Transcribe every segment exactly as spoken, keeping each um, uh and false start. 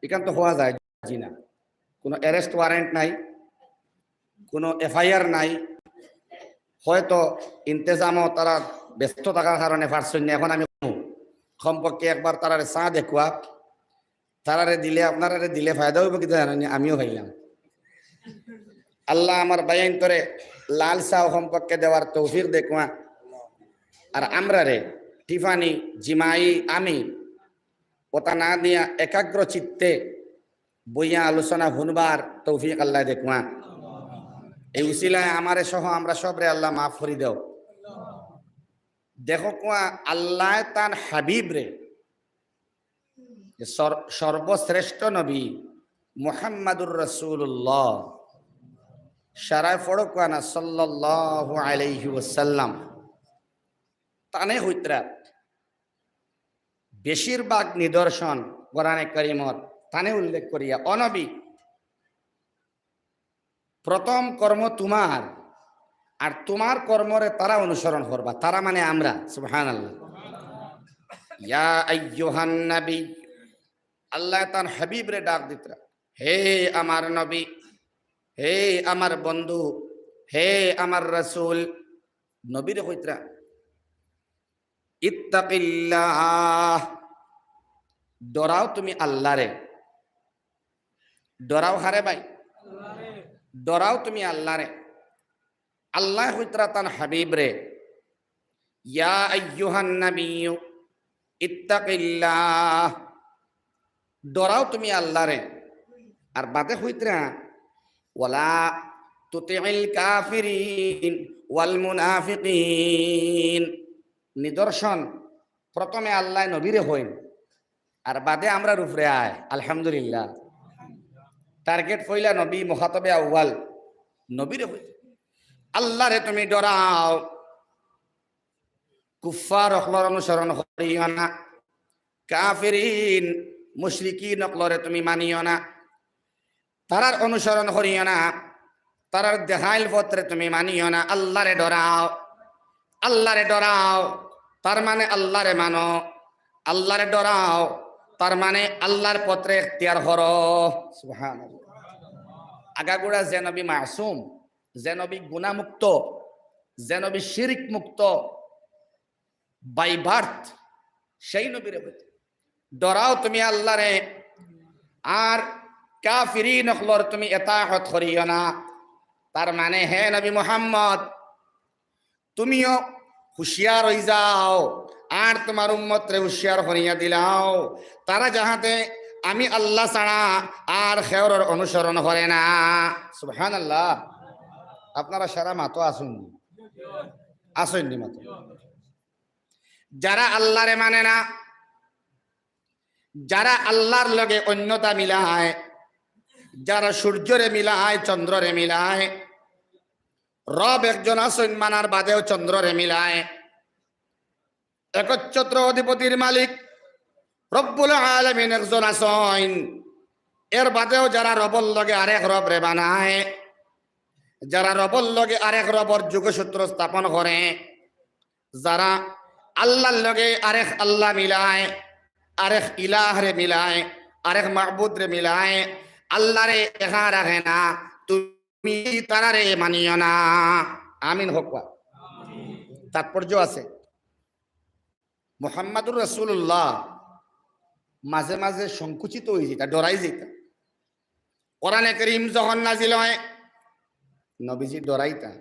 ইখান তো হওয়া যায় জি না। কোনো অ্যারেস্ট ওয়ারেন্ট নাই, কোনো এফআইআর নাই, হয়তো ইন্তেজামও তারা ব্যস্ত থাকার কারণে পারছইন না। এখন আমি কমপক্ষে একবার তারারে চা দেখুয়া, তারারে দিলে, আপনারারে দিলে ফায়দা হইব কিতা জানেন নি? আমিও পাইলাম। আল্লাহ আমার ভাইয়াইন্তরে লাল চা কমপক্ষে দেওয়ার তৌফিক দেখুয়া। আর আমরারে টিফানি, জিমাই, আমি ওটা না দিয়া একাগ্র চিত্তে বইয়া আলোচনা হুনবার তৌফিক আল্লাহ দেখুয়া। এই উসিলায় আমারে সহ আমরা সবরে আল্লাহ মাফ করি দেও। দেখো কুয়া আল্লাহ তান হাবিব রে, যে সর-, সর্বশ্রেষ্ঠ নবী মুহাম্মাদুর রাসূলুল্লাহ, সারায় পড়ো কুয়া না সাল্লাল্লাহু আলাইহি ওয়াসাল্লাম, তানে হইতরা বেশিরভাগ নিদর্শন কোরআনে করিমর তানে উল্লেখ করিয়া, "অনবী, প্রথম কর্ম তোমার, আর তোমার কর্মরে তারা অনুসরণ করবা।" তারা মানে আমরা, সুবহানাল্লাহ। ইয়া আইয়ুহান নবী, আল্লাহ তান হাবিবরে ডাক দিতরা, "হে আমার নবী, হে আমার বন্ধু, হে আমার রাসূল।" নবীরে কইতরা, "ইত্তাকিল্লাহ, ডরাও তুমি আল্লাহরে।" ডরাও হারে ভাই, ডরাও তুমি আল্লাহরে। আল্লাহ কইতরা তান হাবিবরে, "ইয়া আইয়ুহান নাবিয়্যু ইত্তাকিল্লাহ, ডরাও তুমি আল্লাহরে।" আর বাদে কইতরা, "ওয়ালা তুতিল কাফিরিন ওয়াল মুনাফিকিন।" নিদর্শন, প্রথমে আল্লাহ নবীরে কইন, আর বাদে আমরার উপরে আয়। আলহামদুলিল্লাহ। টার্গেট পয়লা নবী, মুখাতবে আউয়াল নবীরে কইন, "আল্লাহরে তুমি ডরাও, কুফফার অকলর অনুসরণ করিও না, কাফিরিন, মুশরিকিন অকলরে তুমি মানিও না।" তারার অনুসরণ করিও না, তারার দেখাইল পথরে তুমি মানিও না। আল্লাহরে ডরাও, আল্লাহরে ডরাও, তার মানে আল্লাহরে মানো। আল্লাহরে ডরাও, তার মানে আল্লাহর পথরে এখতিয়ার করো। সুবহানাল্লাহ। আগাগোড়া যে নবী মাসুম, যে নবী গুনাহমুক্ত, যে নবী শিরিক মুক্ত, বাই বার্থ, সেই নবীরে কইতরা, "ডরাও তুমি আল্লাহরে, আর কাফিরিন অকলর তুমি এতাআত করিও না।" তার মানে, হে নবী মুহাম্মদ, তুমিও হুঁশিয়ার অই যাও, আর তোমার উম্মতরে হুঁশিয়ার করিয়া দিলাও, তারা যাহাতে আমি আল্লাহ ছাড়া আর কেউরর অনুসরণ করে না। সুবহানাল্লাহ। আপনারা সারা মাতো আছইন নি? আছইন নি মাতো? যারা আল্লাহরে মানে না, যারা আল্লাহর লগে অন্যতা মিলায়, যারা সূর্যরে মিলায়, চন্দ্ররে মিলায়, রব একজন আছইন মানার বাদেও চন্দ্ররে মিলায়, একচ্ছত্র অধিপতির মালিক রব্বুল আলামিন একজন আছইন, এর বাদেও যারা রবর লগে আরেক রবরে বানায়, যারা রবর লগে আরেক রবর যোগসূত্র স্থাপন করে, যারা আল্লাহর লগে আরেক আল্লাহ মিলায়, আরেক ইলাহরে মিলায়, আরেক মাবুদরে মিলায়, আল্লাহরে একা রাখে না, তুমি তারারে মানিও না। আমিন কউক্কা। তাৎপর্য আছে। মুহাম্মাদুর রাসূলুল্লাহ মাঝে মাঝে সংকুচিত অই যাইতা, ডরাই যাইতা। কোরআনে করিম যখন নাজিল হয়, নবীজি ডরাইতা,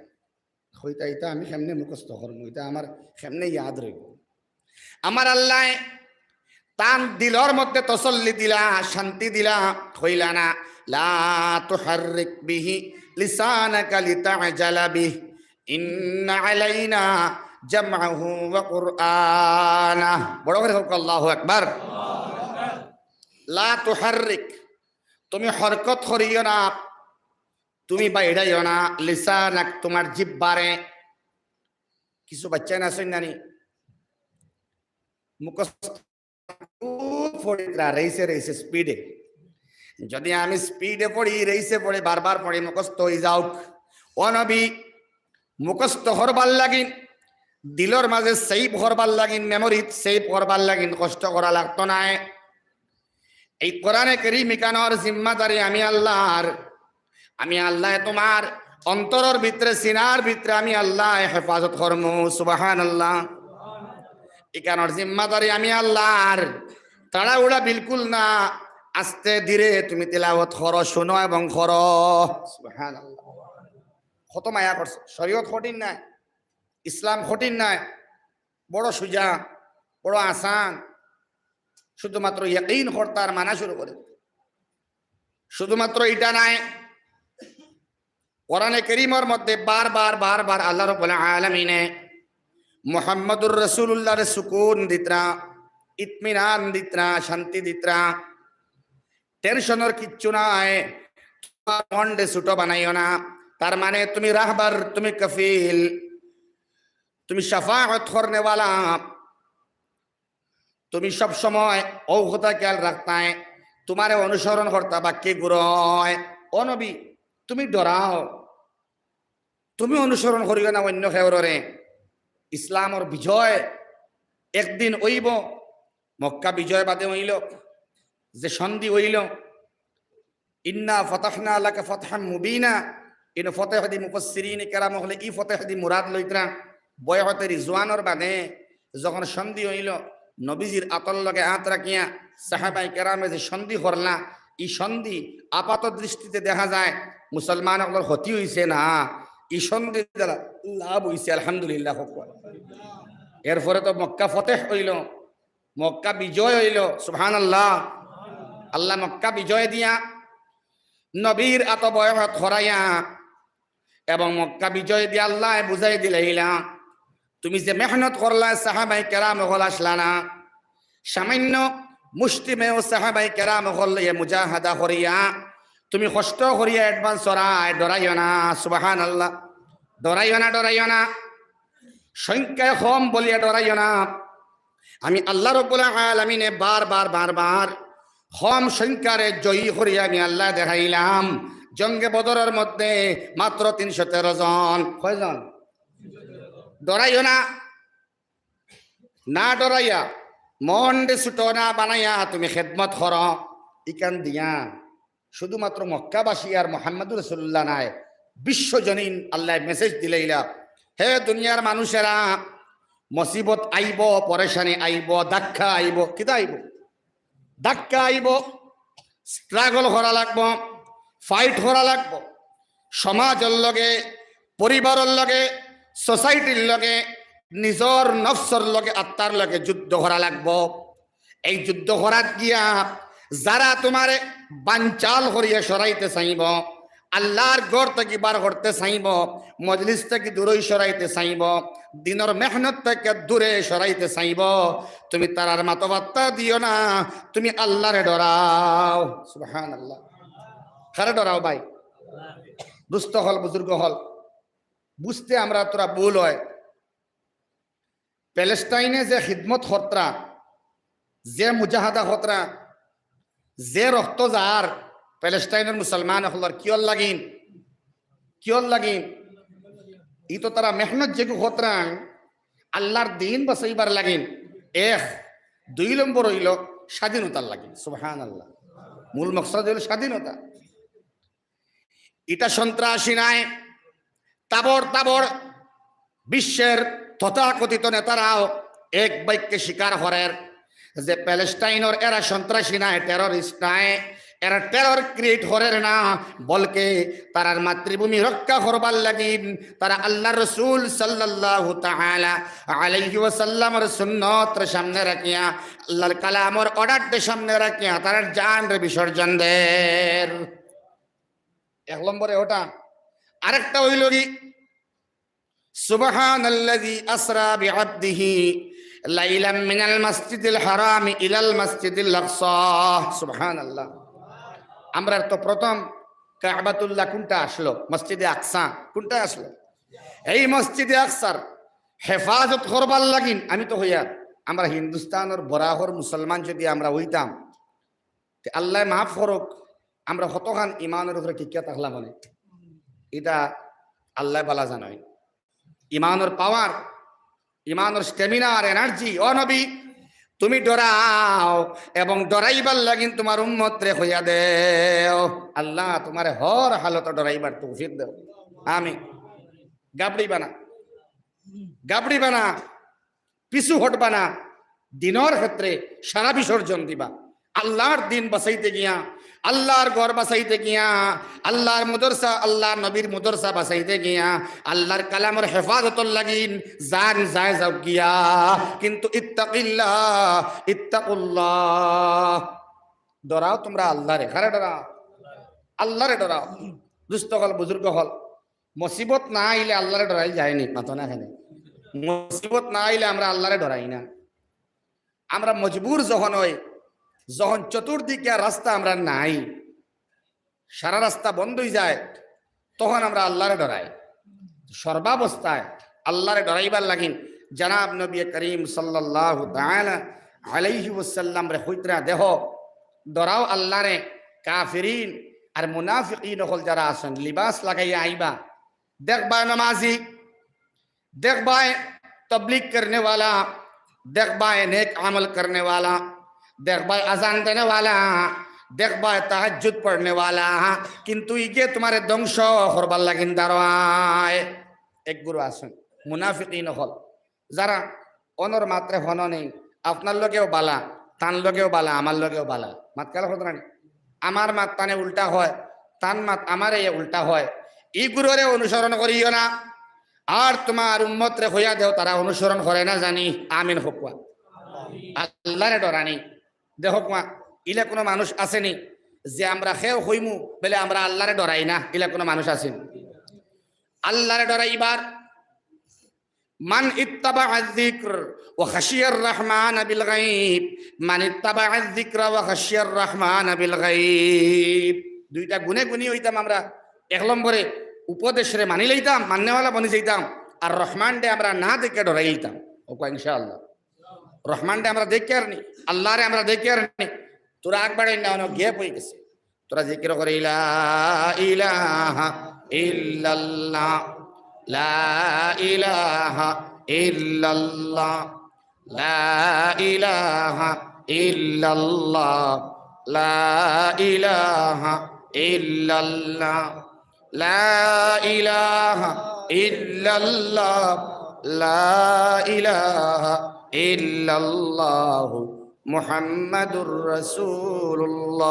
কইতা, "ইতা আমি কেমনে মুখস্থ করমু, ইতা আমার কেমনে ইয়াদ রইব?" আমার আল্লাহ তান দিলর মধ্যে তসল্লি দিলা, শান্তি দিলা, কইলা না, "লা তুহাররিক বিহি লিসানাকা লিতাজালা বিহি, ইন্না আলাইনা জামআহু ওয়া কুরআনা।" বড় করি কউক্কা, "আল্লাহু আকবার।" "লা তুহাররিক", তুমি হরকত করিও না, তুমি বাইড়াইও না, "লিসানাক", তোমার জিব্বারে। কিছু বাচ্চাইন আছইন না নি, মুখস্থ খুব পড়িতরা রেইসে রেইসে স্পিডে। যদি আমি স্পিডে পড়ি, রেইসে পড়ি, বারবার পড়ি, মুখস্থ অই যাউক। ও নবী, মুখস্থ করবার লাগিন, দিলর মাঝে সেভ করবার লাগিন, মেমোরিত সেভ করবার লাগিন কষ্ট করা লাগতো নায়। এই কোরআনে করিম ইকানোর জিম্মাদারি আমি আল্লাহর। আমি আল্লায় তুমার অন্তরর ভিতরে, সিনার ভিতরে আমি আল্লায় হেফাজত করমু। সুবহানাল্লাহ। ইকানোর জিম্মাদারি আমি আল্লাহর। তাড়াহুড়া বিলকুল না, আস্তে ধীরে তুমি তিলাওয়াত করো, শুনো এবং করো। সুবহানাল্লাহ। কত মায়া করছে। শরীয়ত কঠিন নায়, ইসলাম কঠিন নায়, বড় সুজা, বড় আসান। শুধুমাত্র ইয়াকিন করতা আর মানা শুরু করে। শুধুমাত্র ইটা নায়, কোরআনে করিমর মধ্যে বারবার, বারবার আল্লাহ রাব্বুল আলামিনে মুহাম্মদুর রাসূলুল্লাহরে সুকুন দিতরা, ইতমিনান দিতরা, শান্তি দিতরা। টেনশনর কিচ্ছু নাই, তুমার মনরে ছোট বানাইও না। তার মানে তুমি রাহবার, তুমি কফিল, তুমি শাফাআত করনেওয়ালা। তুমি সব সময় অউ কথা খেয়াল রাখতায়, তুমারে অনুসরণ করতা বাক্কে গুরয়। ও নবী, তুমি ডরাও, তুমি অনুসরণ করিও না অন্য কেউররে। ইসলামর বিজয় একদিন অইবো, মক্কা বিজয় বাদে অইলো, যে সন্ধি অইলো, ইন্না ফাতাহনা লাকা ফাতহাম মুবিনা। ইনো ফতেহ দি মুফাসসিরিনে কেরাম অকলে ই ফতেহ দি মুরাদ লইতরা বয়আতে রিজওয়ানর বাদে যখন সন্ধি অইলো, নবীজির আতর লগে আত রাখিয়া সাহাবায়ে কেরামে যে সন্ধি করলা, ই সন্ধি আপাত দৃষ্টিতে দেখা যায় মুসলমান অকলর ক্ষতি অইছে না, ই সন্ধি দ্বারা লাভ অইছে, আলহামদুলিল্লাহ কউক্কা। এরপরে তো মক্কা ফতেহ অইলো, মক্কা বিজয় অইলো, সুবহানাল্লাহ। আল্লায় মক্কা বিজয় দিয়া নবীর আতো বয়আত করাইয়া এবং মক্কা বিজয় দিয়া আল্লায় বুঝাই দিলাইলা, তুমি যে মেহনত করলা, সাহাবায়ে কেরাম অকল আছলা না, সামান্য মুষ্টিমেয় সাহাবায়ে কেরাম অকল লইয়া মুজাহাদা করিয়া, তুমি কষ্ট করিয়া অ্যাডভান্স অরায়, ডরাইও না, সুবহানাল্লাহ। ডরাইও না, ডরাইও না। সংখ্যায় কম বলিয়া ডরাইও না। আমি আল্লাহ রাব্বুল আলামিনে বারবার, বারবার কম সংখ্যারে জয়ী করিয়া আমি আল্লায় দেখাইলাম। জঙ্গে বদরর মধ্যে মাত্র তিনশো তেরো জন। কয়জন? ডরাইও না, না ডরাইয়া, মনরে ছোট না বানাইয়া তুমি খেদমত করো। ইখান দিয়া শুধুমাত্র মক্কাবাসী আর মুহাম্মাদুর রাসূলুল্লাহ নায়, বিশ্বজনীন আল্লায় মেসেজ দিলাইলা, হে দুনিয়ার মানুষেরা, মুসিবত আইবো, পরেশানি আইবো, ধাক্কা আইবো। কিতা আইবো? ধাক্কা আইবো, স্ট্রাগল করা লাগবো, ফাইট করা লাগবো। সমাজর লগে, পরিবারর লগে, সোসাইটির লগে, নিজর নফসর লগে, আত্মার লগে যুদ্ধ করা লাগবো। এই যুদ্ধ করাত গিয়া যারা তুমারে বানচাল করিয়া সরাইতে চাইবো, আল্লাহর ঘর থাকি বার করতে চাইবো, মজলিস থাকি দূরই সরাইতে চাইবো, দিনর মেহনত থাকি দূরে সরাইতে চাইবো, তুমি তারার মাতো পাত্তা দিও না, তুমি আল্লাহরে ডরাও। সুবহানাল্লাহ। কারে ডরাও ভাই? দোস্ত অকল, বুজুর্গ অকল, বুঝতে আমরার থুড়া ভুল অয়। প্যালেস্টাইনে যে খিদমত করতরা, যে মুজাহাদা করতরা, যে রক্ত যার প্যালেস্টাইনর মুসলমান অকলর, কিয়র লাগিন? কিয়র লাগিন? ই তো তারা মেহনত যেগু করতরা আল্লাহর দিন বাঁচাইবার লাগিন। এক, দুই নম্বর অইলো স্বাধীনতার লাগিন। সুবহানাল্লাহ। মূল মকসদ অইলো স্বাধীনতা। ইটা সন্ত্রাসী নায়। তাবড় তাবড় বিশ্বের তথাকথিত নেতারাও এক বাক্যে স্বীকার করের যে প্যালেস্টাইনর এরা সন্ত্রাসী নায়, টেররিস্ট নায়, এরা টেরর ক্রিয়েট করের না, বলকে তারার মাতৃভূমি রক্ষা করবার লাগি তারা আল্লাহর রসুল সাল্লাল্লাহু তাআলা আলাইহি ওয়াসাল্লামর সুন্নতরে সামনে রাখিয়া, আল্লাহর কালামর অর্ডাররে সামনে রাখিয়া তারার জানরে বিসর্জন দের। এক নম্বরে ওটা। আরেকটা অইলো কি, সুবহানাল্লাযী আসরা বিআবদিহি লাইলাম মিনাল মাসজিদিল হারামি ইলাল মাসজিদিল আকসা। সুবহানাল্লাহ। আমরার তো প্রথম কাবাতুল্লাহ কুনটা আছলো? মসজিদে আকসা কুনটা আছলো? এই মসজিদে আকসার হেফাজত করবার লাগিন, আমি তো কইয়ার, আমরা হিন্দুস্তানর বরাকর মুসলমান যুদি আমরা অইতাম, তে আল্লায় মাফ করউক, আমরা কতখান ইমানর উপরে টিকিয়া থাকলাম অনে। ইটা আল্লায় ভালা জানইন। ইমানর পাওয়ার, ইমানর স্ট্যামিনা আর এনার্জি। ও নবী, তুমি ডরাও এবং ডরাইবার লাগিন তুমার উম্মতরে কইয়া দেও। আল্লাহ তুমারে হর হালতো ডরাইবার তৌফিক দেও। আমিন। গাবড়িবা না, গাবড়িবা না, পিছু হটবা না। দিনর ক্ষেত্রে সারা বিসর্জন দিবা। আল্লাহর দিন বাঁচাইতে গিয়া, আল্লাহর ঘর বাঁচাইতে গিয়া, আল্লাহর মাদ্রাসা, আল্লাহর নবীর মাদ্রাসা বাঁচাইতে গিয়া, আল্লাহর কালামর হেফাজতর লাগিন জান যায় যাউক গিয়া, কিন্তু ইত্তাকিল্লাহ, ইত্তাকুল্লাহ, ডরাও তুমরা আল্লাহরে। কারে ডরাও? আল্লাহরে ডরাও। দুস্ত অকল, বুজুর্গ অকল, মুসিবত না আইলে আল্লাহরে ডরাইল যায়নি, মাতো না কেনে? মুসিবত না আইলে আমরা আল্লাহরে ডরাই না। আমরা মজবুর যখন অই, যখন চতুর্দিকে আর রাস্তা আমরার নাই, সারা রাস্তা বন্ধ অইযায়, তখন আমরা আল্লাহরে ডরাই। সর্বাবস্থায় আল্লাহরে ডরাইবার লাগিন জনাব নবী করিম সাল্লাল্লাহু তাআলা আলাইহি ওয়াসাল্লামরে কইতরা, দেখো, ডরাও আল্লাহরে। কাফিরিন আর মুনাফিকিন অকল যারা আছইন, লিবাস লাগাইয়া আইবা, দেখবায় নমাজি, দেখবায় তবলিগ করনেওয়ালা, দেখবায় নেক আমল করনেওয়ালা, দেখবায় আজান দেনেওয়ালা, দেখবায় তাহাজ্জুদ পড়নেওয়ালা, কিন্তু ইগে তুমারে ধ্বংস করবার লাগিন দাঁড়ায়। এক গুরু আছইন মুনাফিকিন অকল, যারা অনর মাতরে হনো নেই, আপনার লগেও বালা, তান লগেও বালা, আমার লগেও বালা। মাত খেয়াল করতো না নি? আমার মাত তানে উল্টা কয়, তান মাত আমারে উল্টা কয়। ই গুরুরে অনুসরণ করিও না। আর তুমার উম্মতরে কইয়া দেও, তারা অনুসরণ করে না জানি। আমিন কউক্কা। আল্লাহরে ডরানি। দেখউক্কা, ইলা কুনু মানুষ আছেনি যে আমরা কেউ কইমু বলে আমরা আল্লাহরে ডরাই না, ইলা কুনু মানুষ আছেনি? আল্লাহরে ডরাইবার মান ইত্তাবাআয যিকর ওয়া খাশিয়ার রাহমানা বিল গায়ব, মান ইত্তাবাআয যিকরা ওয়া খাশিয়ার রাহমানা বিল গায়ব। দুইটা গুণে গুণী অইতাম আমরা। এক নম্বরে উপদেশরে মানি লইতাম, মাননেওয়ালা বনি যাইতাম, আর রহমানরে আমরা না দেখিয়া ডরাই লইতাম। কউক্কা ইনশাআল্লাহ। রহমানরে আমরা দেখিয়ার নি, আল্লাহরে আমরা দেখিয়ার নি। তোরা আকবার না, অনো gap অই গেছে। তোরা জিকির করি, লা ইলাহা ইল্লাল্লাহ, লা ইলাহা ইল্লাল্লাহ, লা ইলাহা ইল্লাল্লাহ, লা ইলাহা ইল্লাল্লাহ, লা ইলাহা ইল্লাল্লাহ, লা ইলাহা ইল্লাল্লাহু মুহাম্মাদুর রাসূলুল্লাহ।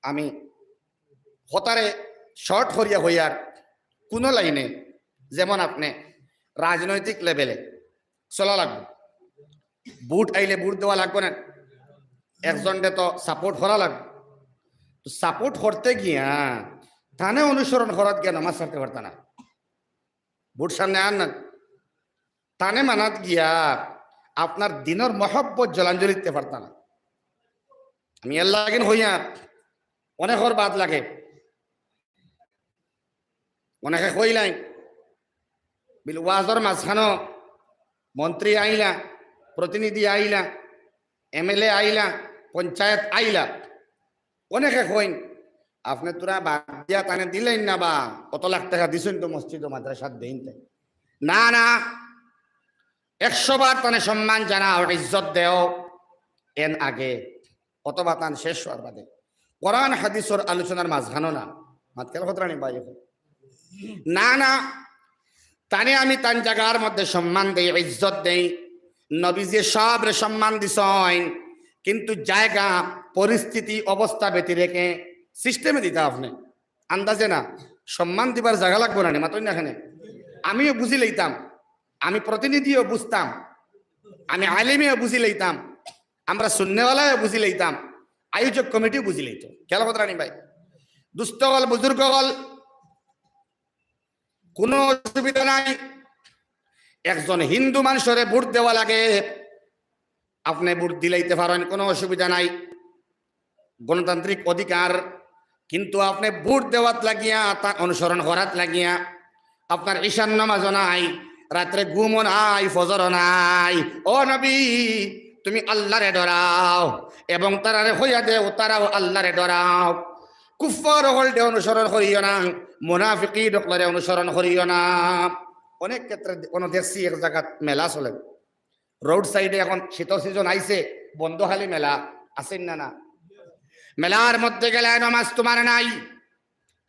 আমি কথারে short করিয়া কইয়ার, কুনু লাইনে, যেমন আপনে রাজনৈতিক level-এ চলা লাগবো, ভোট আইলে ভোট দেওয়া লাগবো না, একজনরে তো support করা লাগবো। তো support করতে গিয়া তানে অনুসরণ করাত গিয়া নমাজ ছাড়তে পারতা না, ভোট সামনে আর না, তানে মানাত গিয়া আপনার দিনর মহব্বত জলাঞ্জলি দিতে পারতা না। আমি এর লাগিন কইয়ার, অনেকর বাদ লাগে। অনেকে কইলাইন, বিল ওয়াজর মাঝখানো মন্ত্রী আইলা, প্রতিনিধি আইলা, MLA আইলা, পঞ্চায়েত আইলা। অনেকে কইন, আপনে তোরা বাদ দিয়া তানে দিলেন না বা, অত লাখ টাকা দিছইন তো মসজিদ ও মাদ্রাসাত দেইন তাই। না, না, একশো বার তানে সম্মান জানাও, ইজ্জত দেও, এন আগে অথবা তান শেষ অওয়ার বাদে। কোরআন হাদিসর আলোচনার মাঝখানো না। মাত খেয়াল করতো না নি ভাই? না, না, তানে আমি তান জাগার মধ্যে সম্মান দেই, ইজ্জত দেই। নবীজিয়ে সবরে সম্মান দিছইন, কিন্তু জাগা, পরিস্থিতি, অবস্থা ব্যতিরেকে system-এ দিতা আপনে। আন্দাজে না, সম্মান দিবার জাগা লাগবো না নি, মাতইন না কেনে? আমিও বুঝি লইতাম, আমি প্রতিনিধিও বুঝতাম, আমি আলিমেও বুঝি লইতাম, আমরা শুননেওয়ালায়ও বুঝি লইতাম, আয়োজক কমিটিও বুঝি লইতো। খেয়াল করতো না নি ভাই? দুস্ত অকল, বুজুর্গ অকল, কুনু অসুবিধা নাই। একজন হিন্দু মানষরে ভোট দেওয়া লাগে, আপনে ভোট দিলাইতে পারইন, কুনু অসুবিধা নাই, গণতান্ত্রিক অধিকার। কিন্তু আপনে ভোট দেওয়াত লাগিয়া, তা অনুসরণ করাত লাগিয়া, আপনার ঈশান নামাজও নাই, রাত্রে ঘুমও নাই, ফজরও নাই। ও নবী, তুমি আল্লাহরে ডরাও এবং তারারে কইয়া দেও, তারাও আল্লাহরে ডরাও। কুফফার অকলরে অনুসরণ করিও না, মুনাফিকিন অকলরে অনুসরণ করিও না। অনেক ক্ষেত্রে অনো দেখছি এক জাগাত মেলা চলে, রোড সাইডে এখন শীতর সিজন আইছে, বন্ধ খালি মেলা, আছে না? না, মেলার মধ্যে গেলায় নমাজ তোমার নাই,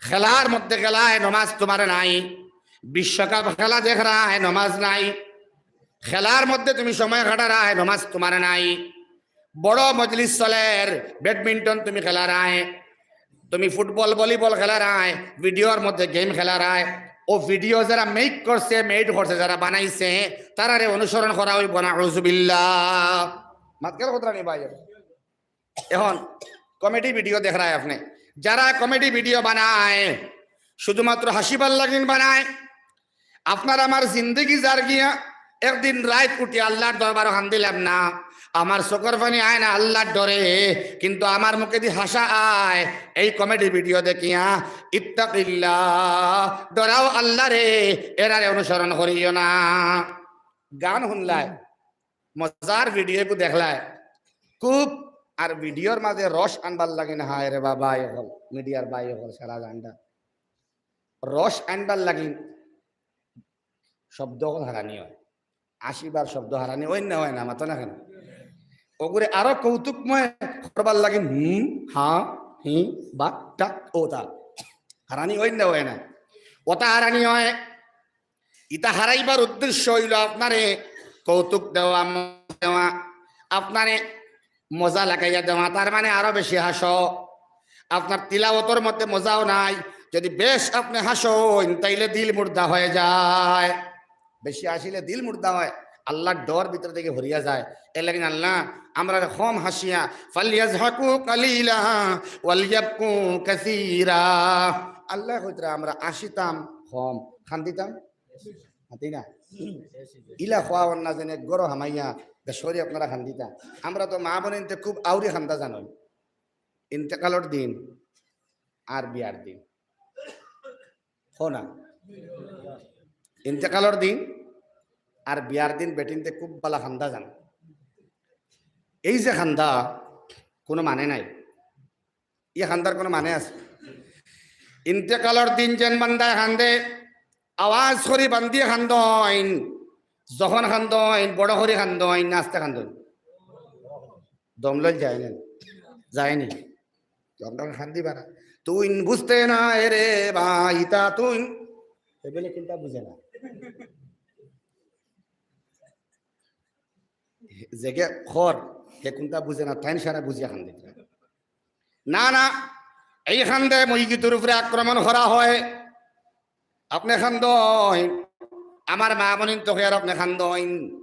খেলার মধ্যে গেলায় নমাজ তোমার নাই, বিশ্বকাপ খেলা দেখরায় নমাজ নাই, খেলার মধ্যে তুমি সময় কাটারায় নমাজ তোমার নাই, বড় মজলিস চলের, ব্যাডমিন্টন তুমি খেলারায়, তুমি ফুটবল ভলিবল খেলারায়, ভিডিওর মধ্যে গেম খেলারায়, ও ভিডিও যারা মেক করছে, মেড করছে, যারা বানাইছে, তারারে অনুসরণ করা অইবো না। আউযুবিল্লাহ। মাতকার কথা নি ভাই? এখন কমেডি ভিডিও দেখরায় আপনে, যারা কমেডি ভিডিও বানায়, শুধুমাত্র হাসিবার লাগিন বানায়, আপনার আমার জিন্দেগি যার গিয়া। একদিন রাইত উঠি আল্লার দরবারো কান্দিলাম না, আমার চকুর পানি আয় না আল্লার ডরে, কিন্তু আমার মুখেদি হাসা আয় এই কমেডি ভিডিও দেখিয়া। ইত্তাকিল্লাহ, ডরাও আল্লারে, এরারে অনুসরণ করিও না। গান হুনলায়, মজার ভিডিও একটু দেখলায় খুব, আর ভিডিওর মাঝে রস আনবার লাগিন, হায় রে বাবা, ভাই অকল, মিডিয়ার ভাই অকল, সারা জানটা রস আনবার লাগিন শব্দ অকল হারানি অয়। আশিবার শব্দ হারানি অয় না, অয় না, মাতো না কেনে? ওগুরে আরো কৌতুকময় করবার লাগিন, হুম, হা, হি, বা, টা, ওতা হারানি অয় না, অয় না, ওতা হারানি অয়। ইতা হারাইবার উদ্দেশ্য অইলো আপনারে কৌতুক দেওয়া, মজা দেওয়া, আপনারে মজা লাগাইয়া দেওয়া, তার মানে আরো বেশি হাসো। আপনার তিলাওতর মধ্যে মজাও নাই, যদি বেশ আপনে হাসইন, তাইলে দিল মুর্দা হয়ে যায়। বেশি হাসিলে দিল মুর্দা হয়, আল্লার ডর ভিতর থাকি হরিয়া যায়। এর লাগি আল্লায় আমরারে কম হাসিয়া, "ফালইয়াযহাকু কালিলা ওয়ালইয়াবকু কাসীরা।" আল্লায় কইতরা, আমরা হাসিতাম কম, কান্দিতাম, কান্দি না। ইলা কওয়া অর না যেন এক ঘরো হামাইয়া, বেশ করি আপনারা কান্দিতা। আমরা তো মা বোনতে খুব আউরি কান্দা জানইন। ইন্তেকালর দিন আর বিয়ার দিন। কও না? ইন্তেকালর দিন আর বিয়ার দিন বেটিন্তে খুব বালা কান্দা জানইন। এই যে কান্দা, কোনো মানে নাই। ই কান্দার কোনো মানে আছে? ইন্তেকালর দিন যেন বান্দায় কান্দে, আওয়াজ করি বান্দিয়ে কান্দইন, যখন কান্দইন, বড় করি কান্দইন, না আস্তে কান্দইন? দম লইল যায় না? যায়নি? দম লইল কান্দি বারা। তুইন বুঝতে না এরে বা ইতা তুইন। এবেলে কুনতা বুঝে না। যেগে খর, হে কুনতা বুঝে না, তাইন সারা বুঝিয়া কান্দিতরা। না, না, এই কান্দে মইগিতুর উপরে আক্রমণ করা হয়। আপনে কান্দইন, আমার মা বোনিন তো আর আপনে কান্দইন।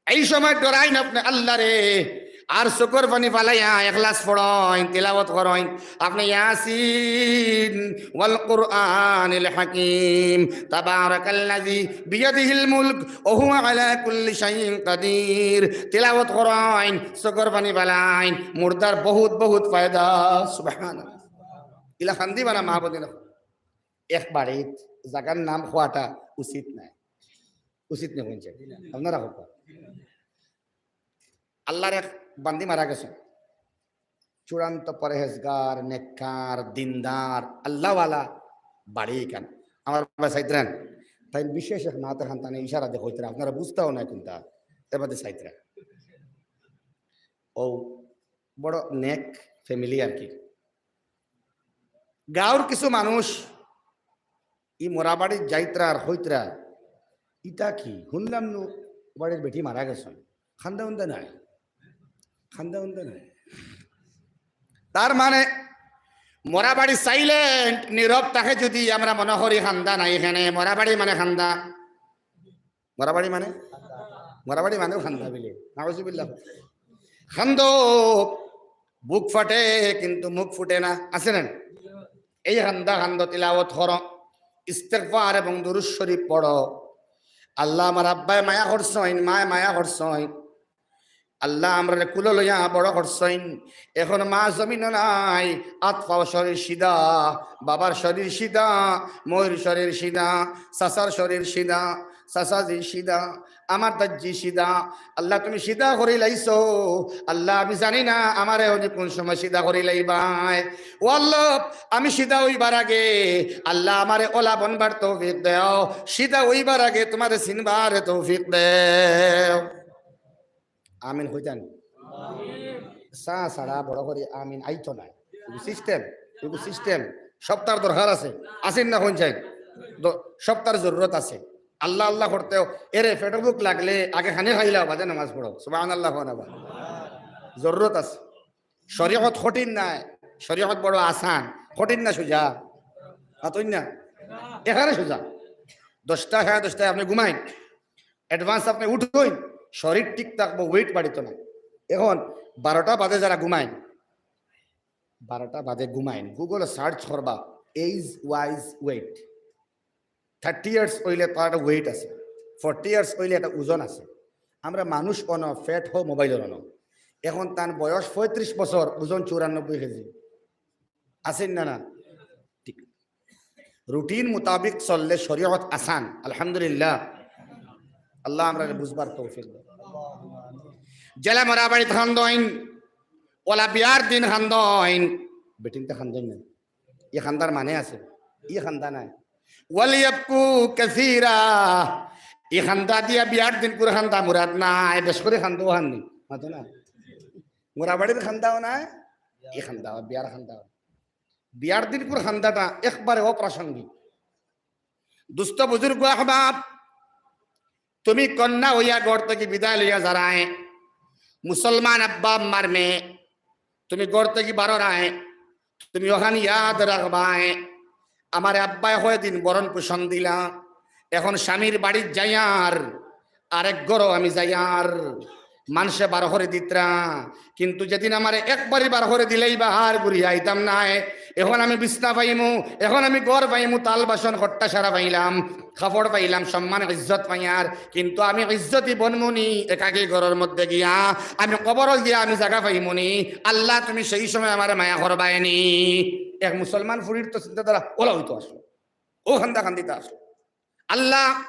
এই সময় ডরাইন আপনে আল্লারে, আর চকুর পানি ফালাইয়া এখলাস পড়ইন, তিলাওয়াত করইন। আপনে ইয়াসিন ওয়াল কুরআনিল হাকিম, তাবারাকাল্লাযী বিয়াদিহিল মুলক ওয়া হুয়া আলা কুল্লি শাইইন কাদির। তিলাওয়াত করইন, চকুর পানি ফালাইন, মুর্দার বহুত বহুত ফায়দা। সুবহানাল্লাহ। ইলা কান্দিবা না মা বোনেরা। এক বাড়িত জাগার নাম কওয়াটা উচিত নায়, উচিত নায় কইন চাই। আপনারা কউক্কা। আল্লার এক বান্দি মারা গেছইন, চূড়ান্ত পরহেজগার, নেককার, দিনদার, আল্লাওয়ালা বাড়ি ইখান। আমার ভাই চাইতরা, তাইন বিশেষ এক নাতে খান তানে ইশারা দিয়া কইতরা, আপনারা বুঝতাও না কুনতা, এর বাদে চাইতরা। ও বড় নেক ফ্যামিলি আর কি। গাঁওর কিছু মানুষ ই মরা বাড়িত যাইতরা আর কইতরা, "ইতা কি? হুনলাম নু বাড়ির বেটি মারা গেছইন, কান্দা উন্দা নাই, কান্দা উন্দা নাই।" তার মানে মরা বাড়ি silent, নীরব থাকে যদি আমরা মনে করি কান্দা নাই এখানে, মরা বাড়ি মানে কান্দা। মরা বাড়ি মানে? মরা বাড়ি মানেও কান্দা বিলে। নাউজুবিল্লাহ। কান্দো, বুক ফাটে কিন্তু মুখ ফুটে না। আছে না? এই কান্দা কান্দো, তিলাওয়াত করো, ইস্তেগফার এবং দুরূদ শরীফ পড়ো। আল্লাহ আমার আব্বায় মায়া করছইন, মায় মায়া করছইন। আল্লাহ আমরারে কুলো লইয়া বড় করছইন। এখন মা জমিনো নাই, আত পাও শরীর সিধা, বাবার শরীর সিধা, মইর শরীর সিধা, চাচার শরীর সিধা, চাচাজি সিধা, আমার দাজ্জি সিধা। আল্লাহ তুমি সিধা করি লাইছো। আল্লাহ আমি জানি না আমারে উনি কোন সময় সিধা করি লাইবায়। ও আল্লাহ, আমি সিধা অইবার আগে আল্লাহ আমারে ওলা বনবার তৌফিক দেও, সিধা অইবার আগে তোমারে চিনবার তৌফিক দেও। আমিন কইতা নি? চা ছাড়া বড় করি আমিন আইতো নায়। এগু সিস্টেম, এগু সিস্টেম। সবতার দরকার আছে, আছে না? কইন চাই, দ-, সবতার জরুরত আছে। আল্লাহ আল্লাহ করতেও এরে পেটো ভুক লাগলে আগে খানি খাইলাও, বাদে নামাজ পড়ো। সুবহানাল্লাহ কও না বা? জরুরত আছে। শরীয়ত কঠিন নায়, শরীয়ত বড় আসান। কঠিন না সুজা? মাতইন না? একেবারে সুজা। দশটা, সাড়ে দশটায় আপনে ঘুমাইন, অ্যাডভান্স আপনে উঠইন, শরীর ঠিক থাকবো, ওয়েট বাড়িতো না। এখন বারোটা বাদে যারা ঘুমাইন, বারোটা বাদে ঘুমাইন, গুগলো সার্চ করবা, age wise weight. Thirty years অইলে তার একটা ওয়েট আছে, ফর্টি ইয়ার্স অইলে একটা ওজন আছে। আমরা মানুষ অনো, ফ্যাট হো মোবাইলর অনো। এখন তান বয়স পঁয়ত্রিশ বছর, ওজন চুরানব্বই কেজি। আছেন না, না? ঠিক। রুটিন মোতাবেক চললে শরীয়ত আসান। আলহামদুলিল্লাহ। আল্লাহ আমরারে বুঝবার তৌফিক দেও। যেলা মরা বাড়িত কান্দইন, অলা বিয়ার দিন কান্দইন, বেটিন্তে কান্দইন না। ই কান্দার মানে আছে, ই কান্দা নায়। ওয়ালিয়াবকু কাসীরা, ই কান্দা দিয়া বিয়ার দিনকুর কান্দা মুরাদ নায়, বেশ করি কান্দো অখান নি, মাতো না। মরা বাড়ির কান্দাও নায়, ই কান্দাও, বিয়ার কান্দাও। বিয়ার দিনকুর কান্দাটা একবারে অপ্রাসঙ্গিক। দুস্ত বুজুর্গ আহবাব, তুমি কন্যা অইয়া ঘর থাকি বিদায় লইয়া যারায়, মুসলমান আব্বা আম্মার মেয়ে, তুমি ঘর থাকি বারোরায়, তুমি অখান ইয়াদ রাখবায়, আমারে আব্বায় কয়দিন ভরণ পোষণ দিলা, এখন স্বামীর বাড়িত যাইয়ার, আরেক ঘরো আমি যাইয়ার, মানষে বার করি দিতরা, কিন্তু যেদিন আমারে একবারই বার করি দিলাইবা আর ঘুরিয়া আইতাম নায়। এখন আমি বিছনা পাইমু, এখন আমি ঘর পাইমু, থাল বাসন খট্টা সারা পাইলাম, কাপড় পাইলাম, সম্মান ইজ্জত পাইয়ার, কিন্তু আমি ইজ্জতি বনমুনি একাকী ঘরর মধ্যে গিয়া, আমি কবরো গিয়া আমি জাগা পাইমুনি। আল্লাহ, তুমি সেই সময় আমারে মায়া করবায়নি। এক মুসলমান ফুড়ির তো চিন্তাধারা অলা অইতো আসলো, অউ কান্দা কান্দিতা আসলো। আল্লাহ,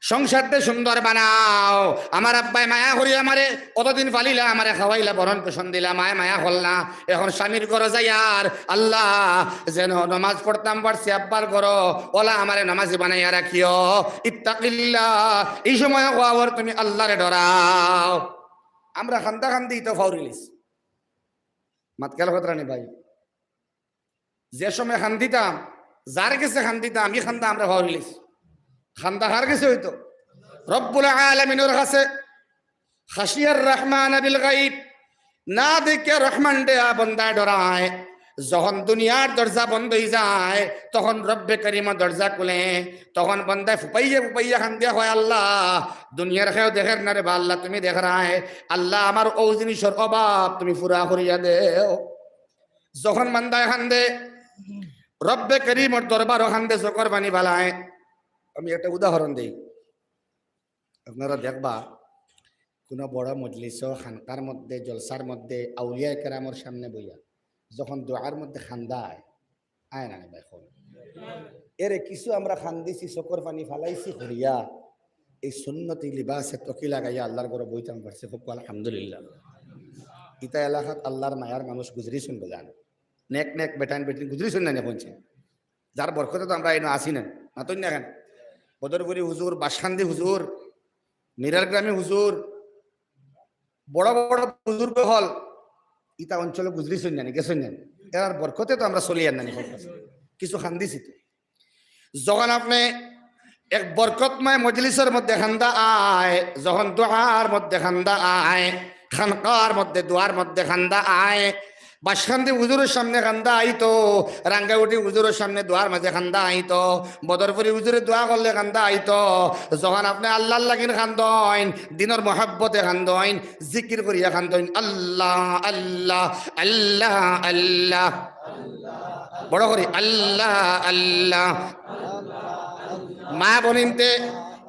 সংসারটা সুন্দর বানাও। আমার আব্বায় মায়া করি আমারে অতদিন পালিলা, আমারে খাওয়াইলা, ভরণ পোষণ দিলা, মায় মায়া করলা। এখন স্বামীর ঘরো যাইয়ার, আল্লাহ, যেন নমাজ পড়তাম পারছি আব্বার ঘরো, অলা আমারে নমাজি বানাইয়া রাখিও। ইত্তাকিল্লাহ, ই সময় কওয়ার তুমি আল্লাহরে ডরাও। আমরা কান্দা কান্দিত ফাউরিলিছি। মাত খেয়াল কররা নি ভাই? যে সময় কান্দিতাম, যার গেছে কান্দিতাম, ই কান্দা আমরা ফাউরিলিছি। কান্দা কার গেছে অইতো? রব্বুল আলামিনর গেছে। খাশিয়ার রহমান বিল গাইব, না দেখিয়া রহমানরে বন্দায় ডরায়। যখন দুনিয়ার দরজা বন্ধ অইযায়, তখন রব্বে করিমর দরজা খুলে, তখন বন্দায় ফুপাইয়া ফুপাইয়া কান্দিয়া কয়, "আল্লাহ, দুনিয়ার কেউ দেখের না রে বা আল্লাহ, তুমি দেখরায়। আল্লাহ, আমার অউ জিনিসর অভাব তুমি পুরা করিয়া দেও।" যখন বান্দায় কান্দে, রব্বে করিমর দরবারো কান্দে, চকুর পানি ফালায়। আমি একটা উদাহরণ দেই, আপনারা দেখবা, কোনো বড় মজলিসো, খানকার মধ্যে, জলসার মধ্যে আউলিয়ায়ে কেরামর সামনে বইয়া যখন দোয়ার মধ্যে কান্দা আয়, আয় না নি ভাই, কও। এরে কিছু আমরা কান্দিছি, চকুর পানি ফালাইছি করিয়া, এই সুন্নতি লিবাসে তকি লাগাইয়া আল্লাহর ঘরো বইতাম পারছি, খুব আলহামদুলিল্লাহ। ইতা এলাকাত আল্লাহর মায়ার মানুষ গুজরিছইন বাজান, নেক নেক বেটাইন বেটিন গুজরিছইন না নি, কইনছে। যার বরকতে তো আমরা ইনো আছি না, মাতইন না কেনে? বদরপুরি হুজুর, বাসকান্দি হুজুর, মিরারগ্রামী হুজুর, বড় বড় বুজুর্গ অকল ইতা অঞ্চলো গুজরিছইন না নি, গেছইন না নি? এরার বরকতে তো আমরা চলিয়ার না নি, কিছু কান্দিছি তো। যখন আপনে এক বরকতময় মজলিসর মধ্যে কান্দা আয়, যখন দোয়ার মধ্যে কান্দা আয়, খানকার মধ্যে, দোয়ার মধ্যে কান্দা আয়, বাসকান্দি হুজুরর সামনে কান্দা আইতো, রাঙ্গাউটি হুজুরর সামনে দোয়ার মাঝে কান্দা আইতো, বদরপুরি হুজুরে দোয়া করলে কান্দা আইতো। যখন আপনে আল্লাহর লাগিন কান্দইন, দিনর মহব্বতে কান্দইন, জিকির করিয়া কান্দইন, আল্লাহ, আল্লাহ, আল্লাহ, আল্লাহ। বড় করি, আল্লাহ, আল্লাহ। মা বইনতে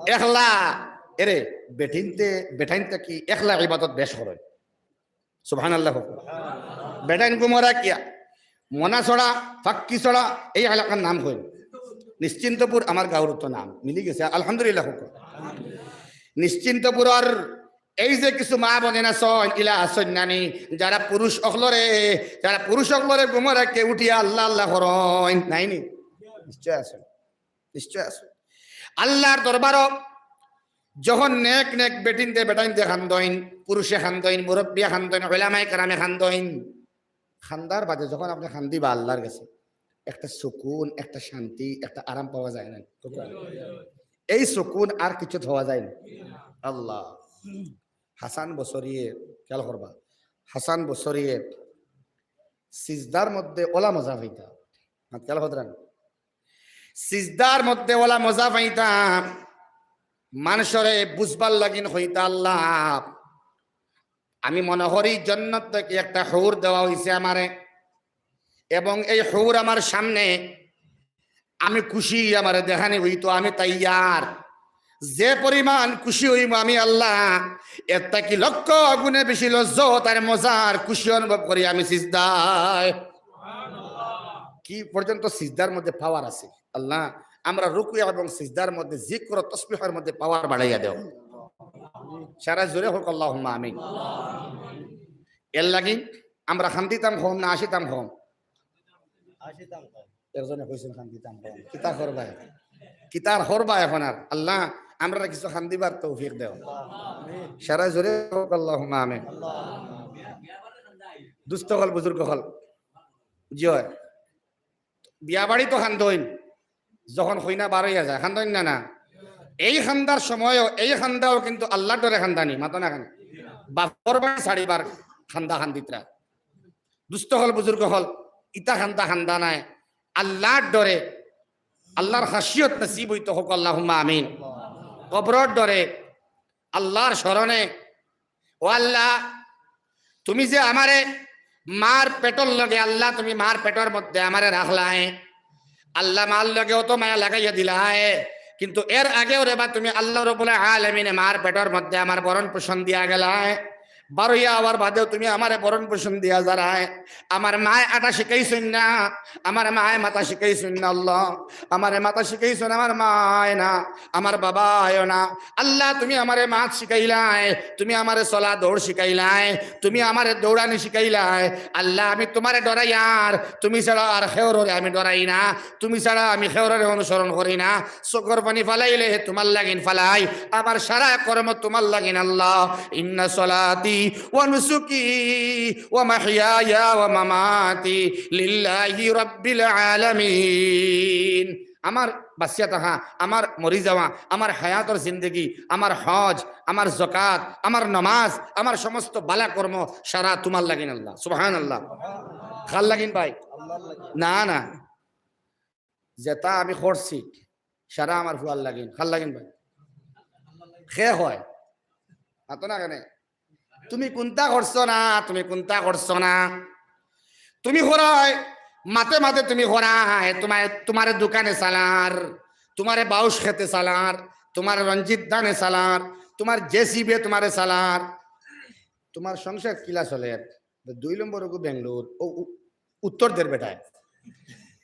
একলা, এরে, বেটিনতে, বেটাইনতে কি একলা ইবাদত বেশ করইন? সুবহানাল্লাহ কউক্কা। বেটাইন ঘুমো রাখিয়া, মনাছড়া, ফাক্কিছড়া, এই এলাকার নাম কইন। নিশ্চিন্তপুর আমার গাঁওর তো নাম, মিলি গেছে, আলহামদুলিল্লাহ কউক্কা। নিশ্চিন্তপুরর এই যে কিছু মা বইন আছইন, ইলা আছইন না নি, যারা পুরুষ অকলরে, যারা পুরুষ অকলরে ঘুমো রাখে উঠিয়া আল্লাহ আল্লাহ করইন, নাই নি? নিশ্চয় আছইন, নিশ্চয় আছইন। আল্লাহর দরবারো যখন নেক নেক বেটিন্তে বেটাইন্তে খান্দইন, পুরুষে খান্দইন, মুরব্বিয়ে খান্দইন, উলামায়ে কেরামে খান্দইন, খান্দার বাদে যখন আপনে খান্দিবা আল্লার গেছে, একটা সুকুন, একটা শান্তি, একটা আরাম পাওয়া যায় না? এই সুকুন আর কিচ্ছুত পাওয়া যায় না। আল্লাহ। হাসান বসরিয়ে, খেয়াল করবা, হাসান বসরিয়ে সিজদার মধ্যে অলা মজা পাইতা। মাত খেয়াল কররা নি? সিজদার মধ্যে অলা মজা পাইতা, মানষরে বুঝবার লাগিন কইতা, "আল্লাহ, আমি মনে করি জন্নত থাকি একটা হুর দেওয়া অইছে আমারে, এবং এই হুর আমার সামনে, আমি খুশি, আমারে দেখানি অইতো, আমি তৈয়ার। যে পরিমাণ খুশি অইমু আমি আল্লাহ, এর থাকি লক্ষ গুণে বেশি লজ্জত আর মজার খুশি অনুভব করি আমি সিজদায়।" কি পর্যন্ত সিজদার মধ্যে পাওয়ার আছে। আল্লাহ, আমরা রুকু এবং সিজদার মধ্যে জিকির ও তসবিহের মধ্যে পাওয়ার বাড়াইয়া দেও। সারা জোরে হোক আল্লাহুম্মা আমিন। এর লাগি আমরা খান্দিতাম কম না আসিতাম কম? একজনে কইছেন খান্দিতাম কম। কিতা করবা এখন? কিতা আর করবা এখন আর? আল্লাহ, আমরা কিছু খান্দিবার তৌফিক দেও। সারা জোরে হোক আল্লাহুম্মা আমিন। দুস্ত অকল, বুজুর্গ অকল, জি অয়। বিয়া বাড়ি তো খান্দইন, যখন কইনা বার অইয়া যায়, খান্দইন না, না? এই খান্দার সময়ও, এই খান্দাও কিন্তু আল্লার ডরে খান্দা নি, মাতো না কেনে? বাপর বাড়ি ছাড়িবার খান্দা খান্দিত্রা। দুস্ত অকল, বুজুর্গ অকল, ইতা খান্দা খান্দা নায়, আল্লার ডরে, আল্লার খাশিয়ত নসিব অইতো হোক, আল্লাহুম্মা আমিন। কবরর ডরে, আল্লার স্মরণে, ও আল্লাহ, তুমি যে আমারে মার পেটর লগে, আল্লাহ, তুমি মার পেটর মধ্যে আমারে রাখলায়, আল্লাহ, মার লগে অত মায়া লাগাইয়া দিলায়, কিন্তু এর আগেও রে বা তুমি আল্লাহ রব্বুল আলামিনে মার পেটর মধ্যে আমার ভরণ পোষণ দিয়া গেলায়, বার অইয়া আওয়ার বাদেও তুমি আমারে ভরণ পোষণ দিয়া যারায়। আমার মায় আটা শিখাইছইন না, আমার মায় মাথা শিখাইছইন না আল্লাহ, আমারে মাথা শিখাইছইন আমার মায় না, আমার বাবায়ও না। আল্লাহ, তুমি আমারে মাত শিখাইলায়, তুমি আমারে চলা দৌড় শিখাইলায়, তুমি আমারে দৌড়ানি শিখাইলায়। আল্লাহ, আমি তোমারে ডরাইয়ার, তুমি ছাড়া আর কেউররে আমি ডরাই না, তুমি ছাড়া আমি কেউররে অনুসরণ করি না। চোখর পানি ফালাইলে হে তোমার লাগিন ফালাই, আমার সারা কর্ম তোমার লাগিন আল্লাহ। ইন্না সলাতি ওয়া নুসুকি ওয়া মাহইয়ায়া ওয়া মামাতি লিল্লাহি রাব্বিল আলামিন। আমার বাঁচিয়া থাকা, আমার মরি যাওয়া, আমার হায়াতর জিন্দেগি, আমার হজ, আমার জকাত, আমার নমাজ, আমার সমস্ত বালা কর্ম সারা তোমার লাগিন আল্লাহ। সুবহানাল্লাহ। কার লাগিন ভাই? না, না, যেটা আমি করছি সারা আমার ফুয়ার লাগিন। কার লাগিন ভাই? কে কয়? মাতো না কেনে? তুমি কুনটা করছো না, তুমি কুনটা করছো না। তুমি করায়, মাতে মাতে তুমি করায়, তোমায়, তোমারে দোকানে চালার, তোমারে বাউশ খেতে চালার, তোমারে রঞ্জিত ধানে চালার, তোমার জেসিবিয়ে তোমারে চালার, তোমার সংসার কিলা চলের? দুই নম্বর অগু বেঙ্গালোর, ও উ-, উত্তর দের বেটায়।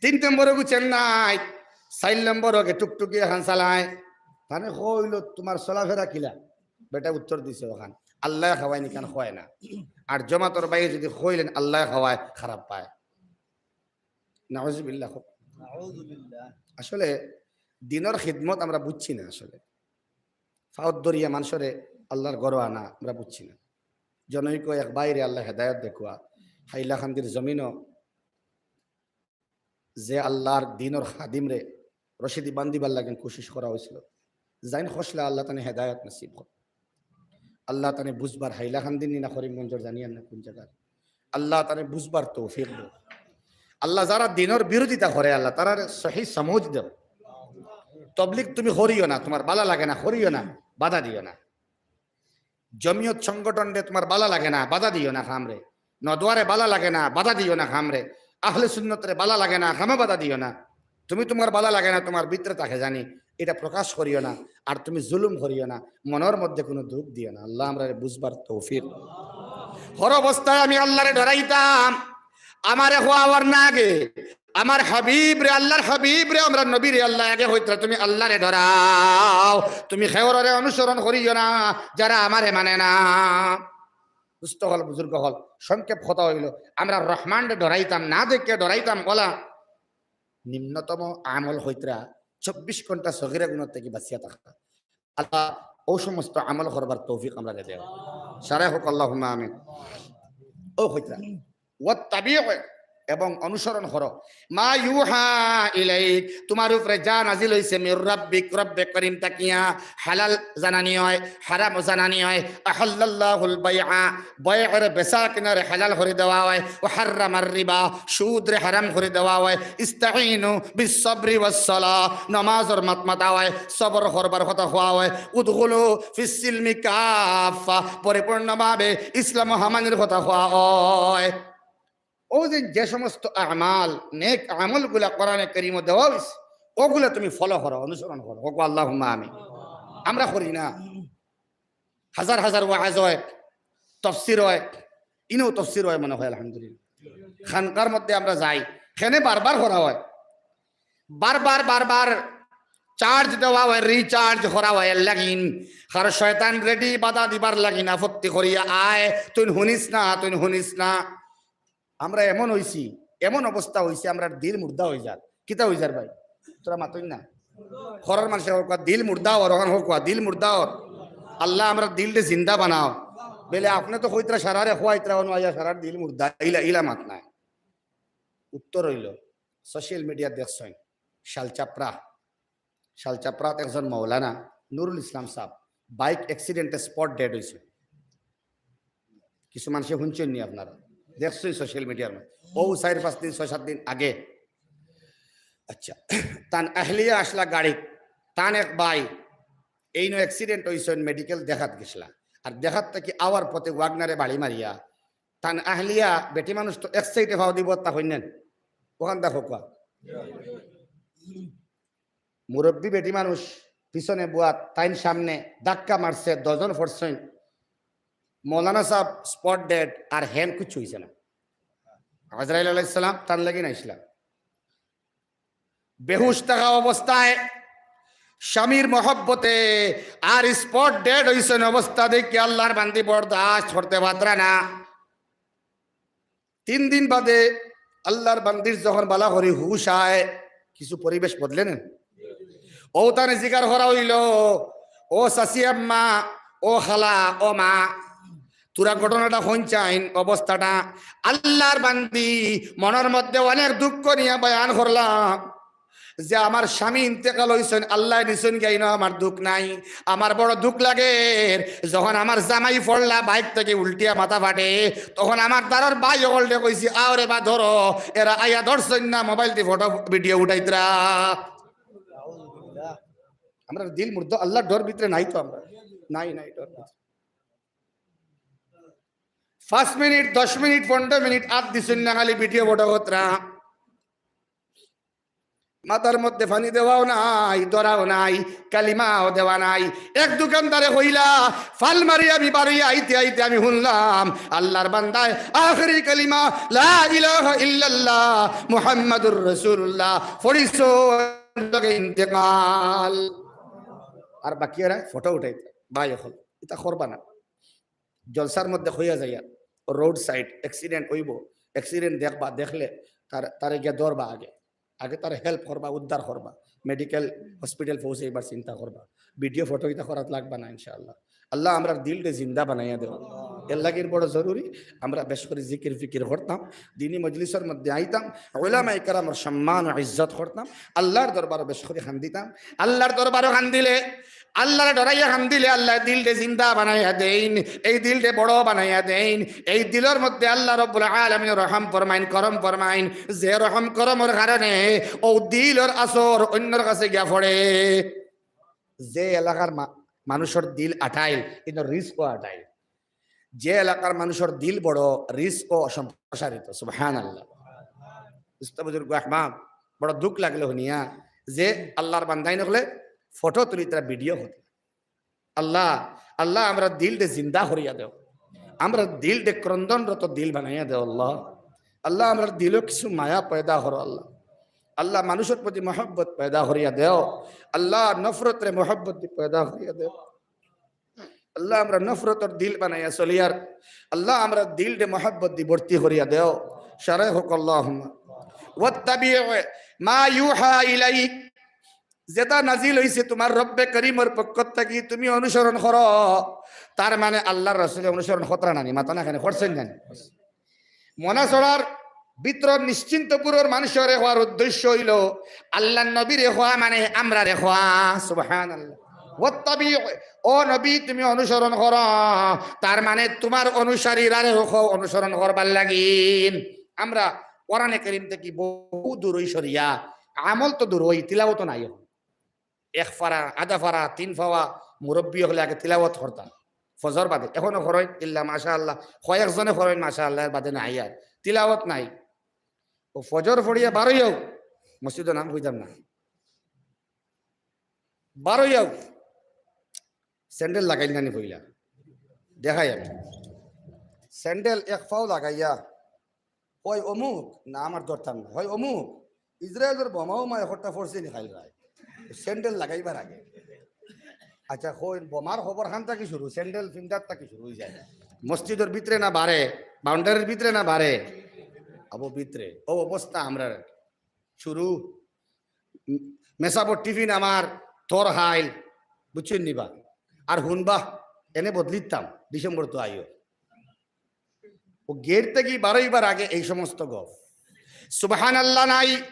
তিন নম্বর অগু চেন্নাই, চাইর নম্বর অগে টুকটুকি এখান চালায়। তানে কইল, "তোমার চলাফেরা কিলা?" বেটা উত্তর দিছে, "ওখান আল্লায় খাওয়ায় নি, কান খাওয়ায় না।" আর জমাতর ভাইয়ে যদি কইলেন, "আল্লায় খাওয়ায়", খারাপ পায়। নাউজুবিল্লাহ। আসলে দিনর খিদমত আমরা বুঝছি না। আসলে ফাওত ধরিয়া মানষরে আল্লার ঘরো আনা আমরা বুঝছি না। জনৈক এক ভাইরে আল্লায় হেদায়ত দেউক্কা, হাইলাকান্দির জমিনো যে আল্লার দিনর খাদিমরে রশিদি বান্ধিবার লাগিন কোশিশ করা অইছিল, যাইন খসলা আল্লায় তানে হেদায়ত নসিব করউক। আল্লায় তানে বুঝবার, হাইলাকান্দি নি না করিমগঞ্জর জানিয়ার না কুন জাগার, আল্লায় তানে বুঝবার তৌফিক দেউক। আল্লায় যারা দিনর বিরোধিতা করে আল্লায় তারারে সহি সমুজ দেউক। তবলিগ তুমি করিও না, তোমার বালা লাগে না, করিও না, বাধা দিও না। জমিয়ত সংগঠনরে তোমার বালা লাগে না, বাধা দিও না কামরে। নদওয়ারে বালা লাগে না, বাধা দিও না কামরে। আহলে সুন্নতরে বালা লাগে না, কামে বাধা দিও না। তুমি তোমার বালা লাগে না, তোমার ভিতরে থাকে জানি, ইটা প্রকাশ করিও না। আর তুমি জুলুম করিও না, মনর মধ্যে কুনু দুখ দিও না। আল্লায় আমরারে বুঝবার তৌফিক। হর অবস্থায় আমি আল্লারে ডরাইতাম, আমারে খোয়াবার না আগে আমার হাবিবরে, আল্লার হাবিবরে, আমরার নবীরে আল্লায় আগে কইতরা, "তুমি আল্লারে ডরাও, তুমি কেউররে অনুসরণ করিও না, যারা আমারে মানে না।" দুস্ত অকল, বুজুর্গ অকল, সংক্ষেপ কথা অইলো, আমরা রহমানরে ডরাইতাম, না দেখিয়া ডরাইতাম, অলা নিম্নতম আমল অইতরা চব্বিশ ঘন্টা সগিরা গুনা থাকি বাঁচিয়া থাকা। আল্লাহ অউ সমস্ত আমল করবার তৌফিক আমরারে দেও। সারাই কউক্কা আল্লাহুম্মা আমিন। অউ কইতরা, ওয়াত্তাবিউ, এবং অনুসরণ করো, মা ইউহা ইলাইক, তুমার উপরে যা নাজিল অইছে, মির রাব্বিক, রব্বে করিম থাকিয়া, হালাল জানানি অয়, হারাম জানানি অয়, আহাল্লাল্লাহুল বাইআ, বাইর বেচা কিনারে হালাল করি দেওয়া অয়, ওয়া হাররামার রিবা, সুদরে হারাম করি দেওয়া অয়, ইস্তাইনু বিস সাবরি ওয়াস সালাহ, নমাজর মাত মাতা অয়, সবর করবার কথা কওয়া অয়, উদখুলু ফিস সিলমি কাফফা, পরিপূর্ণভাবে ইসলাম হামানির কথা কওয়া অয়। অউ যে, যে সমস্ত আমাল, নেক আমলগুলা কোরআনে করিমো দেওয়া অইছে, অগুলা তুমি follow করো, অনুসরণ করো। কউক্কা আল্লাহুম্মা আমিন। আমরা করি না? হাজার হাজার ওয়াজ অয়, তফসির অয়, ইনেও তফসির অয় মনে অয়, আলহামদুলিল্লাহ। খানকার মধ্যে আমরা যাই, কেনে বারবার করা অয়, বারবার বারবার charge দেওয়া অয়, recharge করা অয়, এর লাগিন। কারণ শয়তান ready বাধা দিবার লাগিন, আপত্তি করিয়া আয়, তুই হুনিস না, তুই হুনিস না। আমরা এমন অইছি, এমন অবস্থা অইছে, আমরার দিল মুর্দা অইযার। কিতা অইযার ভাই? তোরা মাতইন না। ঘরর মানষে কউক্কা, দিল মুর্দা অর, অখান কউক্কা, দিল মুর্দা অর। আল্লাহ, আমরার দিলরে জিন্দা বানাও। বেলে আপনে তো কইতরা সারারে খুয়াইতরা, অনো আইয়া সারার দিল মুর্দা, ইলা, ইলা মাত নায়। উত্তর অইলো, social media দেখছইন, শালচাপড়া, শালচাপড়াত একজন মৌলানা নুরুল ইসলাম সাব bike accident-এ spot dead অইছে। কিছু মানষে হুনছইন নি আপনারা? দেখছইন social media-র মধ্যে। অউ চাইর পাঁচ দিন, ছয় সাত দিন আগে। আচ্ছা, তান আহলিয়া আছলা গাড়িত, তান এক ভাই এইনো accident অইছইন, medical দেখাত গেছলা। আর দেখাত থাকি আওয়ার পথে Wagon-রে বাড়ি মারিয়া তান আহলিয়া, বেটি মানুষ তো এক side-এ ফাও দিবো, তা কইন না নি? অখান দেখো কউক্কা। মুরব্বি বেটি মানুষ পিছনে বওয়াত, তাইন সামনে, ধাক্কা মারছে, দশজন পড়ছইন। মৌলানা সাব spot dead, আর হেন কিচ্ছু অইছে না। আজরাইল আলাইহিস সালাম তান লাগিন আইছলা। বেহুশ থাকা অবস্থায় স্বামীর মহব্বতে আর spot dead অইছইন অবস্থা দেখি আল্লাহর বান্দি বরদাস্ত করতে পাররা না। তিন দিন বাদে আল্লাহর বান্দির যখন বালা করি হুশ আয়, কিছু পরিবেশ বদলে না নি? অউ তানে জিকার করা অইলো, "ও চাচি আম্মা, ও খালা, ও মা, তোরা ঘটনাটা কইন চাইন, অবস্থাটা।" আল্লাহর বান্দি মনর মধ্যে অনেক দুঃখ নিয়া বয়ান করলা যে, "আমার স্বামী ইন্তেকাল অইছইন, আল্লায় নিছইন গিয়া, ইনো আমার দুঃখ নাই। আমার বড় দুঃখ লাগের, যখন আমার জামাই পড়লা bike থাকি উল্টিয়া মাথা ফাটে, তখন আমার দারর ভাই অকলরে কইছি, 'আও রে বা ধরো,' এরা আইয়া ধরছইন না, mobile দি photo video উঠাইতরা।" আমরার দিল মুর্দা, আল্লাহর ডর ভিতরে নাই তো আমরার, নাই, নাই ডর ভিতরে। পাঁচ মিনিট, দশ মিনিট, পনরো মিনিট আত দিছইন না, খালি video photo করতরা। মাথার মধ্যে পানি দেওয়াও নাই, ধরাও নাই, কালিমাও দেওয়া নাই। এক দোকানদারে কইলা, ফাল মারি আমি বারইয়া আইতে আইতে আমি হুনলাম আল্লাহর বান্দায় আখেরি কালিমা লা ইলাহা ইল্লাল্লাহ মুহাম্মাদুর রাসূলুল্লাহ পড়িছইন, লগে ইন্তেকাল। আর বাকি এরা photo উঠাইতরা। ভাই অকল, ইতা করবা না। জলসার মধ্যে কইয়া যাইয়া, road side accident অইবো, accident দেখবা, দেখলে তার, তারে গিয়া ধরবা আগে, আগে তারে help করবা, উদ্ধার করবা, medical hospital পৌঁছাইবার চিন্তা করবা। Video photo ইতা করাত লাগবা না ইনশাআল্লাহ। আল্লাহ, আমরার দিলরে জিন্দা বানাইয়া দেও, এর লাগির বড় জরুরি। আমরা বেশ করি জিকির ফিকির করতাম, দিনী মজলিসর মধ্যে আইতাম, উলামায়ে কেরামর সম্মান ও ইজ্জত করতাম, আল্লাহর দরবারো বেশ করি কান্দিতাম। আল্লাহর দরবারো কান্দিলে, আল্লাহরে ডরাইয়া কান্দিলে আল্লায় দিলরে জিন্দা বানাইয়া দেইন, এই দিলরে বড় বানাইয়া দেইন। এই দিলর মধ্যে আল্লাহ রব্বুল আলামিন রহম ফরমাইন, করম ফরমাইন। যে রহম করমর কারণে অউ দিলর আসর অইন্যর কাছে গিয়া পড়ে। যে এলাকার মা-, মানুষর দিল আটাইল, ইনো রিজকও আটাইল। যে এলাকার মানুষর দিল বড়, রিজকও সম্প্রসারিত। সুবহানাল্লাহ। উস্তাদ বুজুর্গ আহমাদ, বড় দুঃখ লাগলো হুনিয়া যে আল্লাহর বান্দাইন অকলে photo তুলিতরা, video করতরা। আল্লাহ, আল্লাহ, আমরার দিলরে জিন্দা করিয়া দেও, আমরার দিলরে ক্রন্দনরত দিল বানাইয়া দেও আল্লাহ। আল্লাহ, আমরার দিলো কিছু মায়া পয়দা করো আল্লাহ। আল্লাহ, মানুষর প্রতি মহব্বত পয়দা করিয়া দেও আল্লাহ, নফরতরে মহব্বত দি পয়দা করিয়া দেও। আল্লাহ, আমরা নফরতর দিল বানাইয়া চলিয়ার। আল্লাহ, আমরার দিলরে মহব্বত দি ভর্তি করিয়া দেও। সারাই কউক্কা আল্লাহুম্মা। ওয়াত্তাবি' মা ইউহা ইলাইক। যেটা নাজিল অইছে তুমার রব্বে করিমর পক্ষ থাকি, তুমি অনুসরণ করো। তার মানে আল্লার রসুলে অনুসরণ কররা নানি, মাতো না কেনে, করছইন নানি? মনাছড়ার ভিতরর নিশ্চিন্তপুরর মানষরে কওয়ার উদ্দেশ্য অইলো আল্লার নবীরে কওয়া মানে আমরারে কওয়া। সুবহানাল্লাহ। ওয়াত্তাবি, ও নবী, তুমি অনুসরণ করো, তার মানে তুমার অনুসারীরারে কও অনুসরণ করবার লাগি। আমরা কোরআনে করিম থাকি বহু দূরই সরিয়া, আমল তো দূরই, তিলাওয়াত নাই অখন। এক ফারা, আধা ফারা, তিন ফাওয়া মুরব্বি অকলে আগে তিলাওয়াত করতা ফজর বাদে, অখনো করইন, ইল্লা মাশাআল্লাহ, কয়েকজনে করইন মাশাআল্লাহ, এর বাদে নাই আর, তিলাওয়াত নাই। ও ফজর পড়িয়া বারইয়াও, মসজিদর নাম কইতাম না, বারইয়াও, স্যান্ডেল লাগাইল নানি পয়লা? দেখাই আমি। স্যান্ডেল এক ফাও লাগাইয়া, কয় অমুক, না আমার ধরতাম না, কয় অমুক, ইসরায়েলর বোমাও মা একটা পড়ছে নি খাইল রায়। স্যান্ডেল লাগাইবার আগে। আচ্ছা, কই বোমার খবর খান থাকি শুরু, স্যান্ডেল ফিন্দার থাকি শুরু অই যায়। মসজিদর ভিতরে না বারে, বাউন্ডারির ভিতরে না বারে, আবো ভিতরে। ও অবস্থা আমরার শুরু। মেসাবর টিফিন আমার থর খাইল, বুঝছইন নি বা? আর হুনবা, এনে বদলিতাম, ডিসেম্বর তো আইও। ও গেট থাকি বারইবার আগে এই সমস্ত গপ। সুবহানাল্লাহ নাই,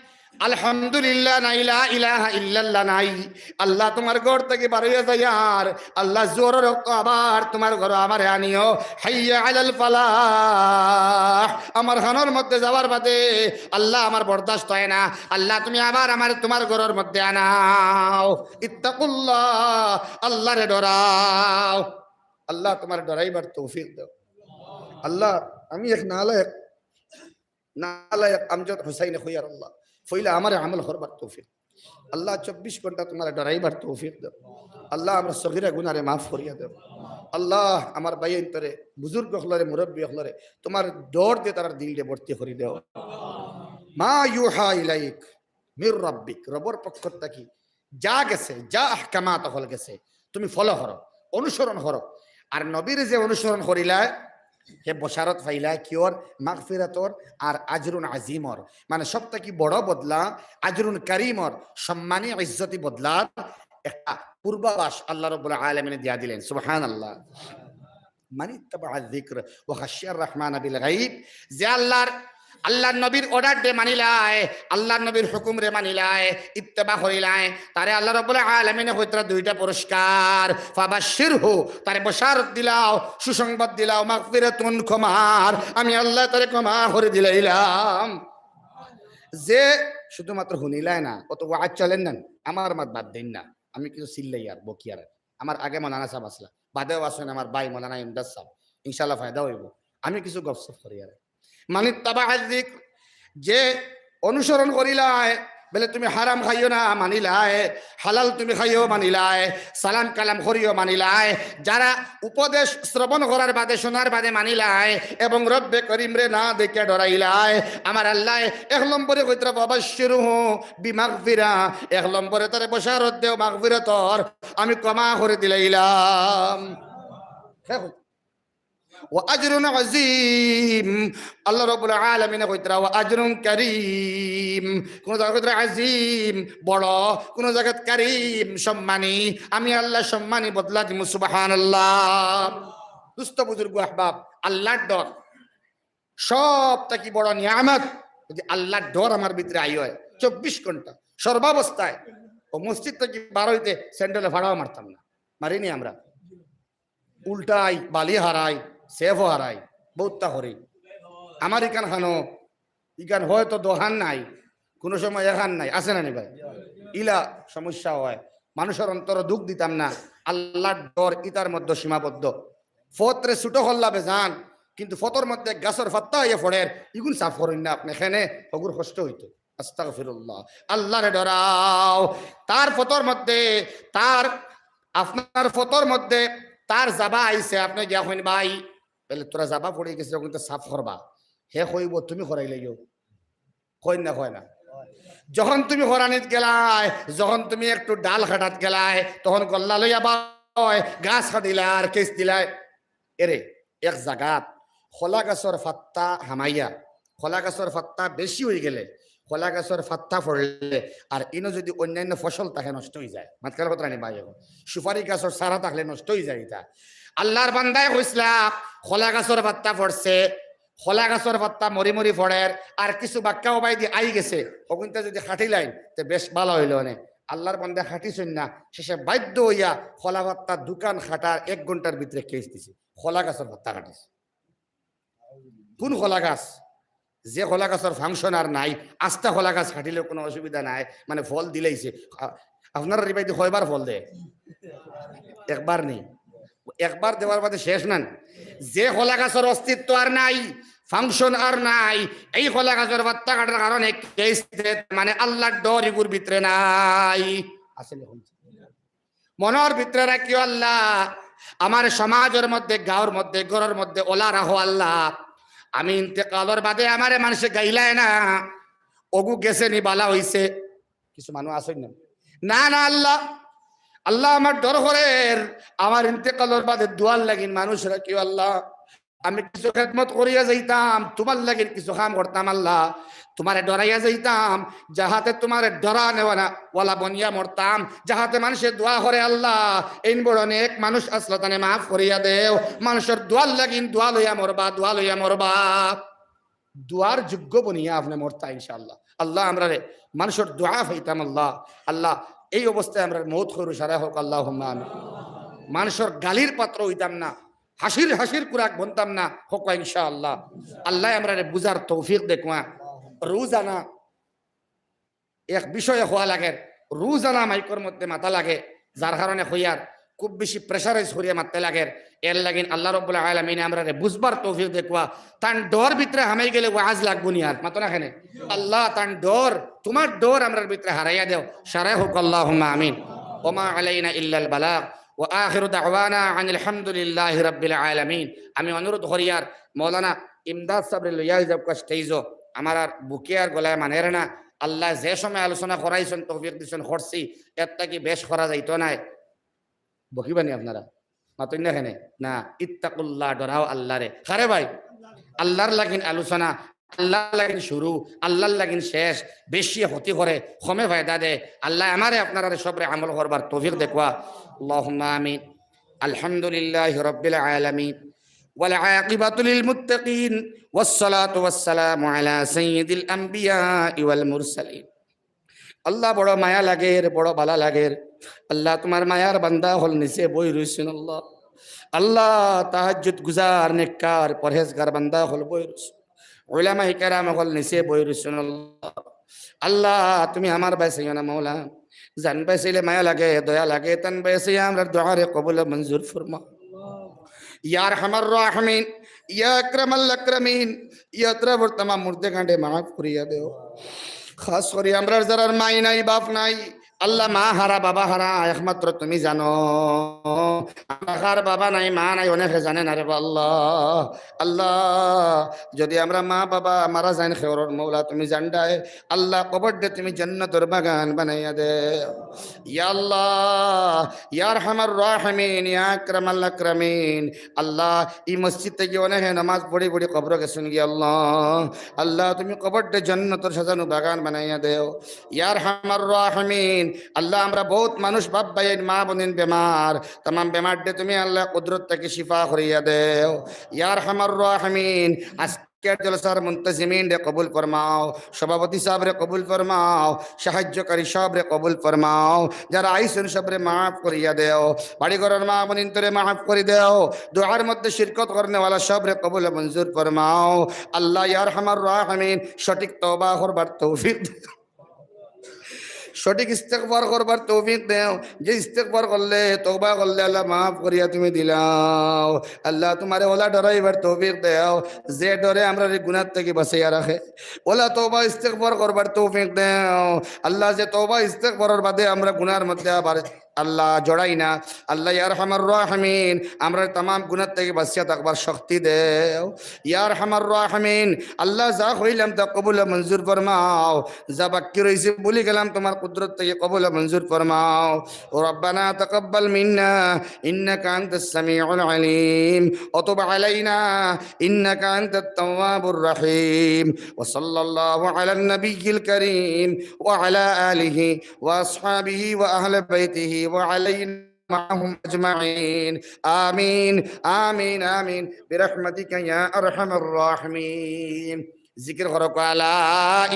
আলহামদুলিল্লাহ নাই, লা ইলাহা ইল্লাল্লাহ নাই। আল্লাহ তুমার ঘর থাকি বারইয়া যাইয়ার, আল্লাহ জোহরর অক্ত আবার তুমার ঘরো আমারে আনিও। হাইয়া আলাল ফালাহ। আমার খানোর মধ্যে যাওয়ার বাদে আল্লাহ আমার বরদাস্ত অয় না। আল্লাহ তুমি আবার আমারে তুমার ঘরর মধ্যে আনাও। ইত্তাকুল্লাহ, আল্লারে ডরাও। আল্লাহ তুমারে ডরাইবার তৌফিক দেও। আল্লাহ, আমি এক নালায়েক, নালায়েক আমজদ হুসাইনে কইয়ার আল্লাহ, পয়লা আমারে আমল করবার তৌফিক। আল্লাহ, চব্বিশ ঘন্টা তুমারে ডরাইবার তৌফিক দেও। আল্লাহ, আমরা সগিরা গুনারে মাফ করিয়া দেও। আল্লাহ, আমার ভাইয়াইন্তরে, বুজুর্গ অকলরে, মুরব্বি অকলরে, তুমার ডর দিয়া তারার দিলরে ভর্তি করি দেও। মা ইউহা ইলাইক মির রাব্বিক, রবর পক্ষ থাকি যা গেছে, যা আহকামাত অকল গেছে, তুমি ফলো করো, অনুসরণ করো। আর নবীর যে অনুসরণ করিলায়, হে বশারত পাইলায় কিওর? মাগফিরাতর আর আজরুন আজিমর, মানে সব থাকি বড় বদলা, আজরুন কারিমর, সম্মানী ইজ্জতি বদলার একটা পূর্বাভাস আল্লাহ রাব্বুল আলামিনে দিয়া দিলেন। সুবহানাল্লাহ। মানিত্তাবাআয যিকর ওয়া খাশিয়ার রহমান বিল গায়ব, যে আল্লাহর, আল্লাহর নবীর অর্ডাররে মানিলায়, আল্লাহর নবীর হুকুমরে মানিলায়, ইত্তেবা করিলায়, তারে আল্লাহ রাব্বুল আলামিনে কইতরা দুইটা পুরস্কার। ফাবাশশিরহু, তারে বশারত দিলাও, সুসংবাদ দিলাও, মাগফিরাতুন, ক্ষমার, আমি আল্লাহ তারে ক্ষমা করি দিলাইলাম। যে শুধুমাত্র হুনিলায় না, অত ওয়াজ চলের না, আমার মাত বাদ দেইন না, আমি কিছু চিল্লাই আর বকি আর। আমার আগে মৌলানা সাব আছলা, বাদেও আছইন আমার ভাই মৌলানা ইমদাদ সাব, ইনশাআল্লাহ ফায়দা অইবো। আমি কিছু গপসপ করি আর। মানিত্তাবাআয যিকর, যে অনুসরণ করিলায়, বলে তুমি হারাম খাইও না মানিলায়, হালাল তুমি খাইও মানিলায়, সালাম কালাম করিও মানিলায়, যারা উপদেশ শ্রবণ করার বাদে, শোনার বাদে মানিলায় এবং রব্বে করিমরে না দেখিয়া ডরাইলায়, আমার আল্লায় এক নম্বরে কইতরা ফাবাশশিরহু বিমাগফিরা, এক নম্বরে তারে বশারত দেও মাগফিরাতর, আমি ক্ষমা করি দিলাইলাম। ওয়া আজরুন আযীম। আল্লাহ রাব্বুল আলামিনে কইতরা, "ওয়া আজরুন কারীম।" কোন জাগাত কইতরা আযীম, বড়, কোন জাগাত কারীম, সম্মানী। আমি আল্লাহ সম্মানী বদলা দিমু, সুবহানাল্লাহ। দুস্ত বুজুর্গ আহবাব, আল্লাহর ডর সব থাকি বড় নিয়ামত। যদি আল্লাহর ডর আমার ভিতরে আই হয়, চব্বিশ ঘন্টা, সর্বাবস্থায়, ও মসজিদ থাকি বার অইতে স্যান্ডেলে ফাড়াও মারতাম না, মারিনি আমরা। উল্টাই, বালি হারাই, সেফও হারাই, বউততা করি। আমার ইখান খানো, ইখান হয়তো দোকান নাই, কোনো সময় এখান নাই, আছে না নি ভাই? ইলা সমস্যা হয়, মানুষর অন্তর দুখ দিতাম না। আল্লাহর ডর ইতার মধ্যে সীমাবদ্ধ। ফতরে ছুটো করলা বেজান, কিন্তু ফতর মধ্যে গাছর ফাত্তা অইয়া ফড়ের, ইগুন সাফ করইন না আপনে, খেনে হগুর কষ্ট অইতো। আস্তাগফিরুল্লাহ। আল্লাহরে ডরাও, তার ফতর মধ্যে, তার, আপনার ফতর মধ্যে তার জাবা আইছে, আপনে গিয়া কইন, "ভাই, বলে তোরা জাবা পড়ি গেছে, অগুনতা সাফ করবা।" হে কইবো, "তুমি করাইলাইও।" কইন না, কয় না? যখন তুমি করানিত গেলায়, যখন তুমি একটু ডাল কাটাত গেলায়, তখন গল্লা লইয়া বায়, গাছ কাটিলায় আর কেস দিলায়। এরে, এক জাগাত কলা গাছর ফাত্তা হামাইয়া, কলা গাছর পাত্তা বেশি অইগেলে, কলা গাছর পাত্তা পড়লে, আর ইনো যুদি অইন্যান্য ফসল থাকে নষ্ট অইযায়। মাতকার কথা নি ভাই, অখন সুপারি গাছর চারা থাকলে নষ্ট অইযায় ইতা। আল্লার বান্দায় কইছলা, কলা গাছর পাত্তা পড়ছে, কলা গাছর পাত্তা মরি মরি পড়ের, আর কিছু বাক্কা ওবায়দি আইগেছে, অগুইন্তা যুদি কাটিলাইন, তে বেশ ভালা অইলো অনে। আল্লার বান্দায় কাটিছইন না, শেষে বাধ্য অইয়া কলা পাত্তা দুখান কাটার এক ঘন্টার ভিতরে case দিছে, কলা গাছর পাত্তা কাটিছে। কুন কলা গাছ? যে কলা গাছর function আর নাই, আস্তা কলা গাছ কাটিলেও কুনু অসুবিধা নাই, মানে ফল দিলাইছে। আ-, আপনারার ইবায়দি কয়বার ফল দেয়? একবার নি। একবার দেওয়ার বাদে শেষ নানি? যে কলা গাছর অস্তিত্ব আর নাই, function আর নাই, এই কলা গাছর পাত্তা কাটার কারণে case দেয়, মানে আল্লার ডর ইগুর ভিতরে নাই। আসলে মনর ভিতরে রাখিও আল্লাহ, আমার সমাজর মধ্যে, গাঁওর মধ্যে, ঘরর মধ্যে অলা রাখো আল্লাহ। আমি ইন্তেকালর বাদে আমারে মানষে গাইলায় না, অগু গেছে নি ভালা অইছে। কিছু মানুষ আছইন না, না, না আল্লাহ, আল্লাহ আমার ডর করের, আমার ইন্তেকালর বাদে দোয়ার লাগিন মানুষ রাখিও আল্লাহ। আমি কিছু খেদমত করিয়া যাইতাম, তুমার লাগিন কিছু কাম করতাম আল্লাহ, তুমারে ডরাইয়া যাইতাম, যাহাতে তুমারে ডরানেওয়ালা, ওয়ালা বনিয়া মরতাম, যাহাতে মানষে দোয়া করে আল্লাহ, এইন বড় নেক মানুষ আছলা, তানে মাফ করিয়া দেও। মানষর দোয়ার লাগিন দোয়া লইয়া মরবা, দোয়া লইয়া মরবা। দোয়ার যোগ্য বনিয়া আপনে মরতা ইনশাআল্লাহ। আল্লাহ আমরারে মানষর দোয়া পাইতাম আল্লাহ। আল্লাহ এই অবস্থায় আমরার মউত কইরো সারা হউক, আল্লাহুম্মা আমিন। মানষর গালির পাত্র অইতাম না, হাসির হাসির কুরাক বনতাম না, হউক ইনশাআল্লাহ। আল্লায় আমরারে বুঝার তৌফিক দেউক্কা। রোজানা এক বিষয়ে কওয়া লাগের, রোজানা মাইকর মধ্যে মাতা লাগে, যার কারণে কইয়ার খুব বেশি pressurize করিয়া মাততে লাগের। এর লাগিন আল্লাহ রাব্বুল আলামিনে আমরারে বুঝবার তৌফিক দেউক্কা। তান ডর ভিতরে হামাই গেলে ওয়াজ লাগবো নি আর, মাতো না কেনে? আল্লাহ তান ডর, তুমার ডর আমরার ভিতরে হারাইয়া দেও, সারা হউক, আল্লাহুম্মা আমিন। ওমা আলাইনা ইল্লাল বালাগ। ওয়া আখিরু দাওয়ানা আনিল হামদুলিল্লাহি রাব্বিল আলামিন। আমি অনুরোধ করিয়ার মৌলানা ইমদাদ সাবরে লইয়া যাউক্কা stage-ও, আমার আর বুকে আর গলায় মানের না। আল্লায় যে সময় আলোচনা করাইছইন, তৌফিক দিছইন, করছি, এর থাকি বেশ করা যাইতো নায়। বকিবা নি আপনারা? মাতইন না কেনে? না, ইত্তাকুল্লাহ, ডরাও আল্লারে। কারে ভাই? আল্লার লাগিন আলোচনা, আল্লার লাগিন শুরু, আল্লার লাগিন শেষ। বেশি ক্ষতি করে, কমে ফায়দা দেয়। আল্লায় আমারে আপনারারে সবরে আমল করবার তৌফিক দেউক্কা। আল্লাহুম্মা আমিন। আলহামদুলিল্লাহি রাব্বিল আলামিন। ওয়াল আকিবাতু লিল মুত্তাকিন। ওয়াসসালাতু ওয়াসসালামু আলা সাইয়্যিদিল আম্বিয়াই ওয়াল মুরসালিন। আল্লাহ, বড় মায়া লাগের, বড় বালা লাগের। আল্লাহ, তুমার মায়ার বান্দা অকল নিচে বই রইছইন আল্লাহ। আল্লাহ, তাহাজ্জুদ গুজার, নেককার, পরহেজগার বান্দা অকল বই রইছইন। উলামায়ে কেরাম অকল নিচে বই রইছইন আল্লাহ। আল্লাহ, তুমি আমার বায় চাইও না মৌলা। যান বায় চাইলে মায়া লাগে, দয়া লাগে, তান বায় চাইয়া আমরার দোয়ারে কবুল মঞ্জুর ফরমাও। ইয়া আরহামার রাহিমিন, ইয়া আকরামাল আকরামিন, ইয়া আতরাফর তামাম মুর্দেগানরে মাফ করিয়া দেও। খাস করি আমরার যারার মাই নাই, বাপ নাই, আল্লাহ, মা হারা, বাবা হারা, একমাত্র তুমি জানো। আমরা কার বাবা নাই, মা নাই, অনেকে জানে না রে বা আল্লাহ। আল্লাহ, যদি আমরা মা বাবা মারা যাইন খেওরর মৌলা, তুমি জানডায়। আল্লাহ, কবররে তুমি জান্নাতর বাগান বানাইয়া দেও। ইয়া আল্লাহ, ইয়া আরহামার রাহিমিন, ইয়া আকরামাল আকরামিন। আল্লাহ, ই মসজিদ থাকি অনেকে নামাজ পড়ি পড়ি কবরো গেছইন গি আল্লাহ। আল্লাহ, তুমি কবররে জান্নাতর সাজানো বাগান বানাইয়া দেও। ইয়া আরহামার রাহিমিন, আল্লাহ, আমরা বউত মানুষ বাপ ভাইয়াইন মা বইনাইন বেমার, তামাম বেমাররে তুমি আল্লাহ কুদরত থাকি শিফা করিয়া দেও। ইয়া আরহামার রাহিমিন, আজকের জলসার মুন্তাজিমিনরে কবুল ফরমাও, সভাপতি সাবরে কবুল ফরমাও, সাহায্যকারী সবরে কবুল ফরমাও, যারা আইছইন সবরে মাফ করিয়া দেও, বাড়ি ঘরর মা বইনাইন্তরে মাফ করি দেও, দোয়ার মধ্যে শিরকত করনেওয়ালা সবরে কবুল মঞ্জুর ফরমাও। আল্লাহ, ইয়া আরহামার রাহিমিন, সঠিক তওবা করবার তৌফিক দেও। সঠিক ইস্তেগফার করবার তৌফিক দেও। যে ইস্তেগফার করলে, তওবা করলে আল্লাহ মাফ করিয়া তুমি দিলাও। আল্লাহ, তুমারে অলা ডরাইবার তৌফিক দেও, যে ডরে আমরারে গুনার থাকি বাঁচাইয়া রাখে। অলা তওবা ইস্তেগফার করবার তৌফিক দেও। আল্লাহ, যে তওবা ইস্তেগফারর বাদে আমরা গুনার মধ্যে আবার আল্লাহ, জড়াই না। আল্লাহ, ইয়া আরহামার রাহিমিন, আমরারে তামাম গুনাহ থাকি বাঁচিয়া থাকবার শক্তি দেও। ইয়া আরহামার রাহিমিন, আল্লাহ, যা কইলাম তা কবুল মঞ্জুর ফরমাও। যা বাকি রইছে ভুলি গেলাম, তুমার কুদরত থাকি কবুল মঞ্জুর ফরমাও। ربنا تقبل منا إنك أنت السميع العليم وتب علينا إنك أنت التواب الرحيم. وصلى الله على النبي الكريم وعلى آله وأصحابه وأهل بيته وعلينا معهم أجمعين. آمين، آمين، آمين، برحمتك يا أرحم الراحمين. জিকির করো, لا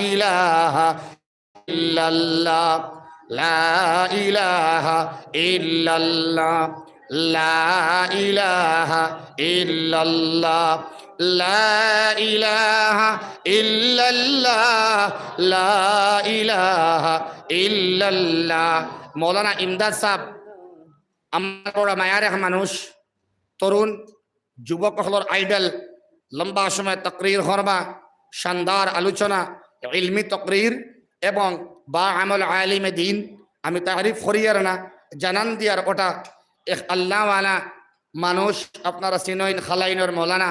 إله إلا الله، لا إله إلا الله، لا إله إلا الله، لا إله إلا الله، لا إله إلا الله। মৌলানা ইমদাদ সাহেব আমার বড় মায়ার এক মানুষ, তরুণ যুবক অকলর আইডল, লম্বা সময় তকরির করবা, শানদার আলোচনা, ইলমি তকরির এবং বা আমল আলিমে দিন। আমি তারিফ করিয়ার না, জানান দিয়ার ওটা এক আল্লাহওয়ালা মানুষ, আপনারা চিনইন খালাইনর মৌলানা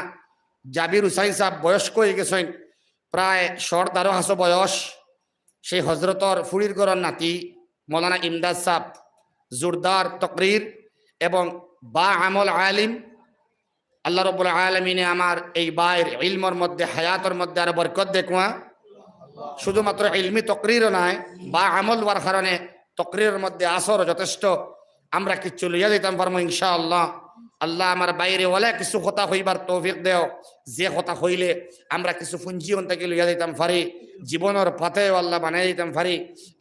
জাবির হুসাইন সাহেব বয়স্ক অই গেছইন, প্রায় ষাট তেরো হাসো বয়স। সেই হজরতর ফুড়ির ঘরর নাতি মৌলানা ইমদাদ সাহেব, জোরদার তকরির এবং বা আমল আলিম। আল্লাহ রব্বুল আলামিনে আমার এই ভাইর ইলমর মধ্যে, হায়াতর মধ্যে আরো বরকত দেখুয়া। শুধুমাত্র ইলমি তকরিরও নয়, বা আমল হওয়ার কারণে তকরিরর মধ্যে আসর যথেষ্ট। আমরা কিছু লইয়া যাইতাম পারমু ইনশাআল্লাহ। আল্লাহ আমার ভাইরে ওলা কিছু কথা কইবার তৌফিক দেও, যে কথা কইলে আমরা কিছু পুঞ্জি অন থাকি লইয়া যাইতাম পারি, জীবনর পথেও আল্লাহ বানাই দিতাম পারি।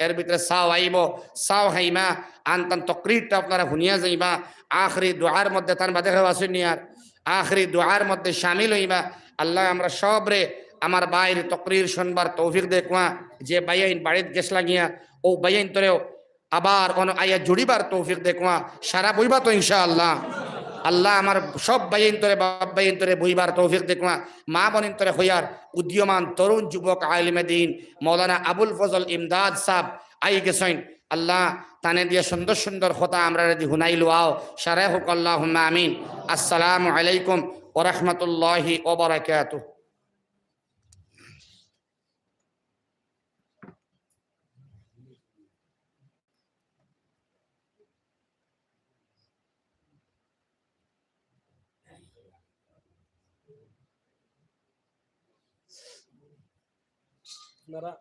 এর ভিতরে চাও আইবো, চাও খাইমা, আনতান তকরিরটা আপনারা হুনিয়া যাইবা। আখরি দোয়ার মধ্যে তান বাদে কেউ আছইন নি আর? আখরি দোয়ার মধ্যে শামিল অইবা। আল্লাহ আমরা সবরে আমার ভাইর তকরির শুনবার তৌফিক দেখুয়া। যে ভাইয়াইন বাড়িত গেছলা গিয়া, অউ ভাইয়াইনতরেও আবার অনো আইয়া জুড়িবার তৌফিক দেখুয়া। সারা বইবা তো ইনশাআল্লাহ? আল্লাহ আমার সব ভাইয়াইনতরে, বাপ ভাইয়াইনতরে বইবার তৌফিক দেখুয়া। মা বইনাইনতরে কইয়ার, উদীয়মান তরুণ যুবক আলিমে দিন মৌলানা আবুল ফজল ইমদাদ সাহেব আই গেছইন। আল্লাহ তানে দিয়া সুন্দর সুন্দর কথা আমরারে দি হুনাইলুয়াও। সারাই কউক আল্লাহুম্মা আমিন। আসসালামু আলাইকুম ওয়া রাহমাতুল্লাহি ওয়া বারাকাতুহু। আপনারা